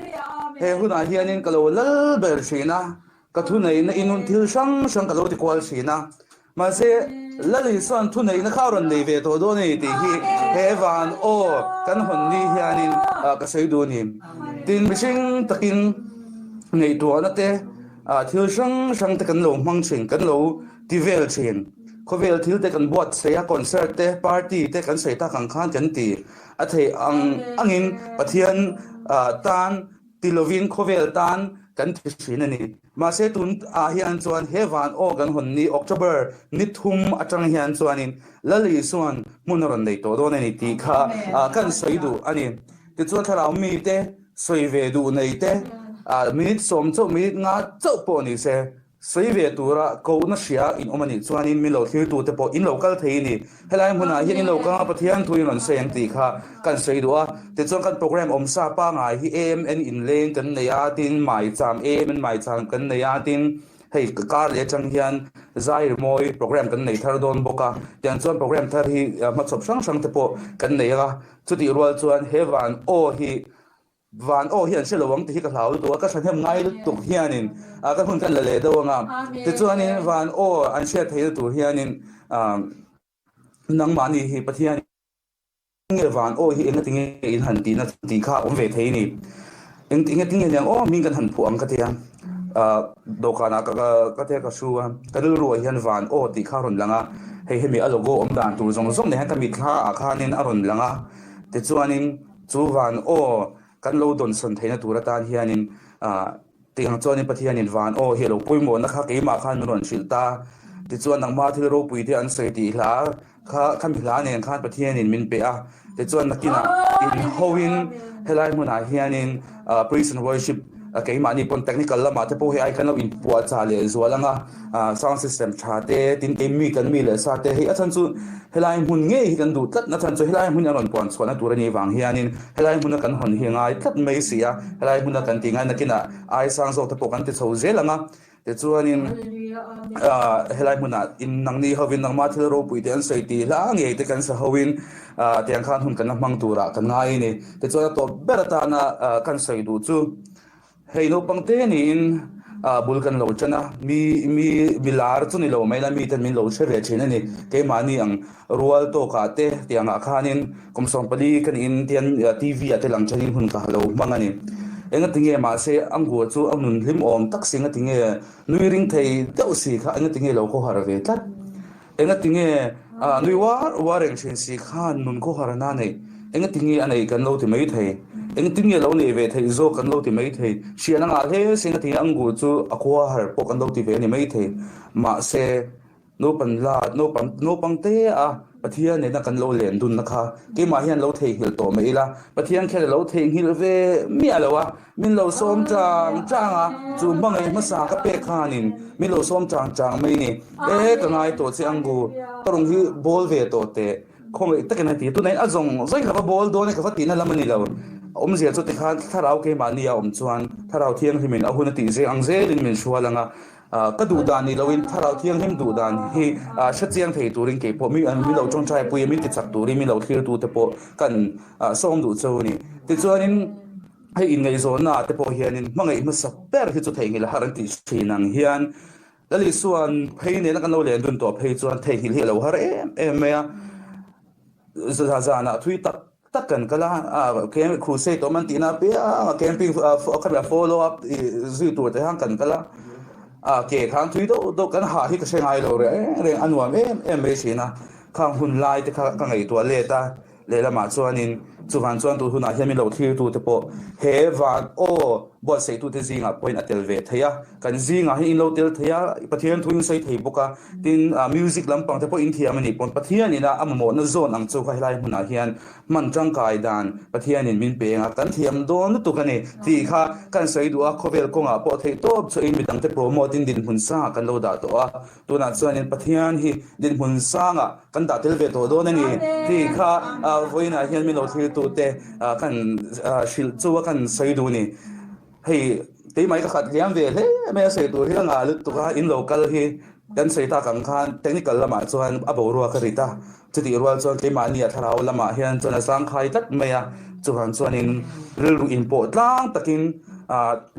A: He hunah hianin ka lo lal ber thin a, ka thuneihna in hun thil hrang hrang ka lo ti kual thin a. Mahse, Lal Isua'n thuneihna kha a rawn nei ve tawh dawn a ni tih hi he van aw kan hawn ni hianin ka sawi duh a ni. Tin, mihring takin ngaihtuahna te, thil hrang hrang te kan lo hmang thin, kan lo ti vel thin. Khawvel thil te kan buatsaih a, concert te, party te kan sawi tak ang khan kan ti a theih ang angin Pathian tan ti lovin khawvel tan kan ti thin a ni. Mahse tun ah hian chuan he van aw kan hawn ni October ni thum atang hian chuanin Lal Isuan hmun a rawn nei tawh dawn a ni tih kha kan sawi duh a ni. Tichuan thlarau mite sawi ve duh nei te minute sawm chauh minute nga chauh pawh ni se Sawi ve tura kohna hria in awm a nih chuanin min lo thlirtute pawh in lo kal thei a ni. Helai hmunah hian in lo kang a, Pathian thu in rawn sawi ang tih kha kan sawi duh a. Tichuan kan program awmsa pangai hi AMN inleng kan nei a, tin maicham AMN maicham kan nei a, tin hei kar leh atang hian zai rimawi program kan nei thar dawn bawk a. Tiang chuan program thar hi hmachhawp hrang hrang te pawh kan nei a. Chutih rual chuan he van aw hi Van aw hi an hre lo ang tih hi ka hlau lutuk a, ka thahnem ngai lutuk hianin ka hun kan la leh deuh ang a. Tichuanin van aw an hriat theihna tur hianin nangmahni hi Pathian nge van aw hi engati nge in han tihna tih kha a awm ve thei a ni. Engti nge tinge niang aw hming kan han phuah ang ka tia, dawhkanah ka tia ka hru a, ka rilruah hian van aw tih kha a rawn lang a, hei hemi a logo awm dan tur zawng zawng nen hian ka mitthla ah khanin a rawn lang a, tichuanin Chu van aw kan lo dawnsawn theihna tur atan hianin tiang chuanin Pathianin van aw hi a lo pawimawhna kha keimah khan min rawn hrilh ta. Tichuan nangmah thil ropui te an sawi tih hla kha khami hla nen khan Pathianin min pe a. Tichuan nakinah inhoin helai hmunah hianin Praise and Worship Keimahni pawn technical lamah te pawh hei ai kan lo inpuahchah leh zual ang a, sound system tha te, tin kei mi kan mi leh sa te hei a chhan chu helai hmun ngei hi kan duh tlat na chhan chu helai hmun a rawn puan chhuahna tur a nih vang hianin helai hmuna kan hawn hi a ngai tlat mai si a, helai hmuna kan tih ngai nakinah ai sang zawk te pawh kan ti chho zel ang a. Tichuanin helai hmunah in nangni hovin nangmah thil ropui te an sawi tih hla ngei te kan sa hovin tiang khan hun kan la hmang turah kan ngai a ni. Tichuan a tawp ber atana kan sawi duh chu hei naupang te niin bul kan lo ṭan a, mi mi mi lar chu ni lo mai la miten min lo hre ve ṭhin a ni. Keimahni ang rual tawkah te tiangah khanin kum 14 ka niin tian TV ah te lang ṭhanin hun ka lo hmang a ni. Engatinge mahse a ngua chu a nun hlim awm tak si engatinge nui ring thei deuh si kha engatinge lo khawhar ve tlat. Engatinge nui uar uar reng thin si khan nun khawharna a neih? Engatinge a neih kan lo ti mai thei? Engtin nge lo neih ve theih zawk kan lo ti mai thei? Hriat a ngah hle si engatinge angur chu a khawhar pawh kan lo ti ve a ni mai thei. Mahse, naupan la, naupang, naupang te a Pathian nena kan lo len dunna kha keimah hian lo theihnghilh tawh mai ila, Pathian khian a lo theihnghilh ve miah lo a. Min lo sawm chang chang a, chu hmangaih hmasa ka pek khanin min lo sawm chang chang mai ni. E, ka ngai tawh che Angu, ka rawn hi bawl ve tawh teh, khawngaih takin a ti. Tunah hian a zawng zawng ka va bawl dawn e, ka va tihna lam a ni lo. A awmzia chu tikhan thlarau keimahni a awm chuan thlarau thianghlimin a hun a tih zel ang zelin min hrual ang a, ka duh dan ni loin thlarau thianghlim duh dan hi hre chiang thei turin kei pawh mi min lo tawngtai pui a, min tichak turin min lo thlir tute pawh kan sawm duh cheu a ni. Tichuanin. Hei inngaihzawnna ah te pawh hianin hmangaih hmasa ber hi chu theihnghilh a har an tih thin ang hian Lal Isua'n phei nena kan lo len dun tawh phei chuan theihnghilh hi a lo har em em mai a. Zanah thui tak tak kan kal a, crusade awm an tihna apiang a camping khami a follow up zui tur te khan kan kal a, ke khan thui deuh deuh kan hah hi ka hre ngai lo reng reng a nuam em em mai thin a, khang hun lai te kha ka ngaihtuah let a. Lehlamah chuanin chuvan chuan tun hunah hian min lo thlirtute pawh he van aw buatsaihtute zingah pawhin a tel ve thei a, kan zingah hian in lo tel thei a, Pathian thu in sawi thei bawk a, tin music lampang te pawh in thiam a nih pawn Pathianin a mamawhna zawn ang chu kha helai hmunah hian hman tangkai dan Pathianin min pe ang a, kan thiam dawn lutuk a ni tih kha kan sawi duh a, khawvel kawngah pawh theih tawp chhuahin midangte promote in dinhmun sangah kan lo dah tawh a. Tunah chuanin Pathian hi dinhmun sangah kan dah tel ve tawh dawn a ni tih kha vawiinah hian min lo thlirtute kan hrilh chu a kan sawi duh a ni. Hei keimah hi ka khat hliam ve hle mai a sawi tur hi ka ngah lutuk a, in lo kal hi kan sawi tak ang khan technical lamah chuan a boruak a rit a, chutih rual chuan keimahni a thlarau lamah hian chuan a zangkhai tlat mai a, chuvang chuanin rilru inpawh tlang takin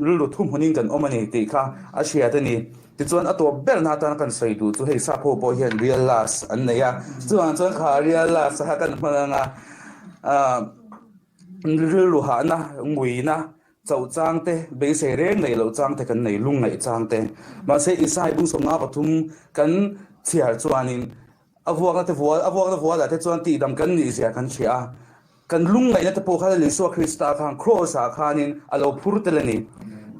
A: rilru thuhmunin kan awm a ni tih kha a hriat a ni. Tichuan a tawp berna atana kan sawi duh chu hei sap ho pawh hian real last an nei a, chuvang chuan kha real last kha kan hmang ang a, ah rilru hahna, nguina, chauh chang te, beisei reng neih loh chang te kan nei, lungngaih chang te. Mahse Isai bung 53 kan chhiar chuanin a vuakna te vual, a vuakna vualah te chuan tihdam kan nih zia kan hria a. Kan lungngaihna te pawh kha Lal Isua Krista khan Kraws ah khanin a lo phur tel a ni.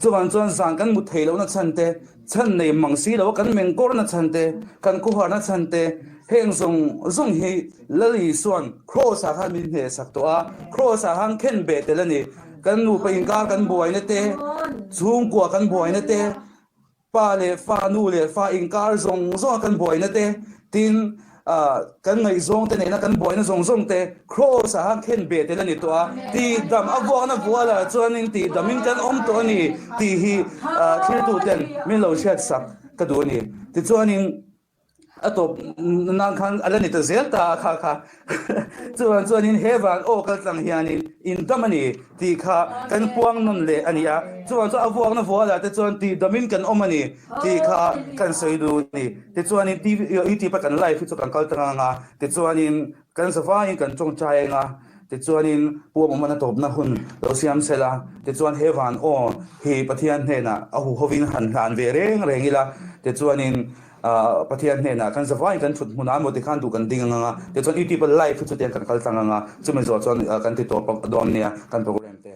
A: Chuvang chuan zan kan mut theih lohna chhan te, chhan nei mang si lo a kan mengkawrna chhan te, kan khawharna chhan te, heng zawng zawng hi Lal Isua'n Kraws ah khan min hnehsak tawh a, Kraws ah khan khen beh tel a ni. Kan nupa inkar kan buaina te, chhungkua kan buaina te, Pa leh fa, nu leh fa inkar zawng zawnga kan buaina te, tin kan ngaihzawng te nena kan buaina zawng zawng te Kraws ah khan khen beh tel a ni tawh a, tihdam a vuakna vualah chuanin tihdamin kan awm tawh a ni tih hi thiltuten min lo hriatsak ka duh a ni. Tichuanin. A tawp nan khan a la ni ta zel ta a kha kha. Chuan chuanin he van aw kal tlang hianin in dam a ni tih kha kan puang nawn leh a ni a. Chuan chuan a vuakna vualah te chuan tih damin kan awm a ni tih kha kan sawi duh a ni. Tichuanin TV youtube a kan live hi chu kan kal tlang ang a, tichuanin kan zavaiin kan tawngtai ang a, tichuanin puam awmna tawpna hun lo siam sel a, tichuan he van aw hi Pathian hnenah a huhovin han hlan ve reng reng ila, tichuanin Pathian hnenah kan zavaiin kan thut hmunah emaw tikhan duh kan ding ang a, tichuan youtube a live hi chutiang kan kal tlang ang a, chumi zawh chuan kan ti tawp dawn nia kan program te.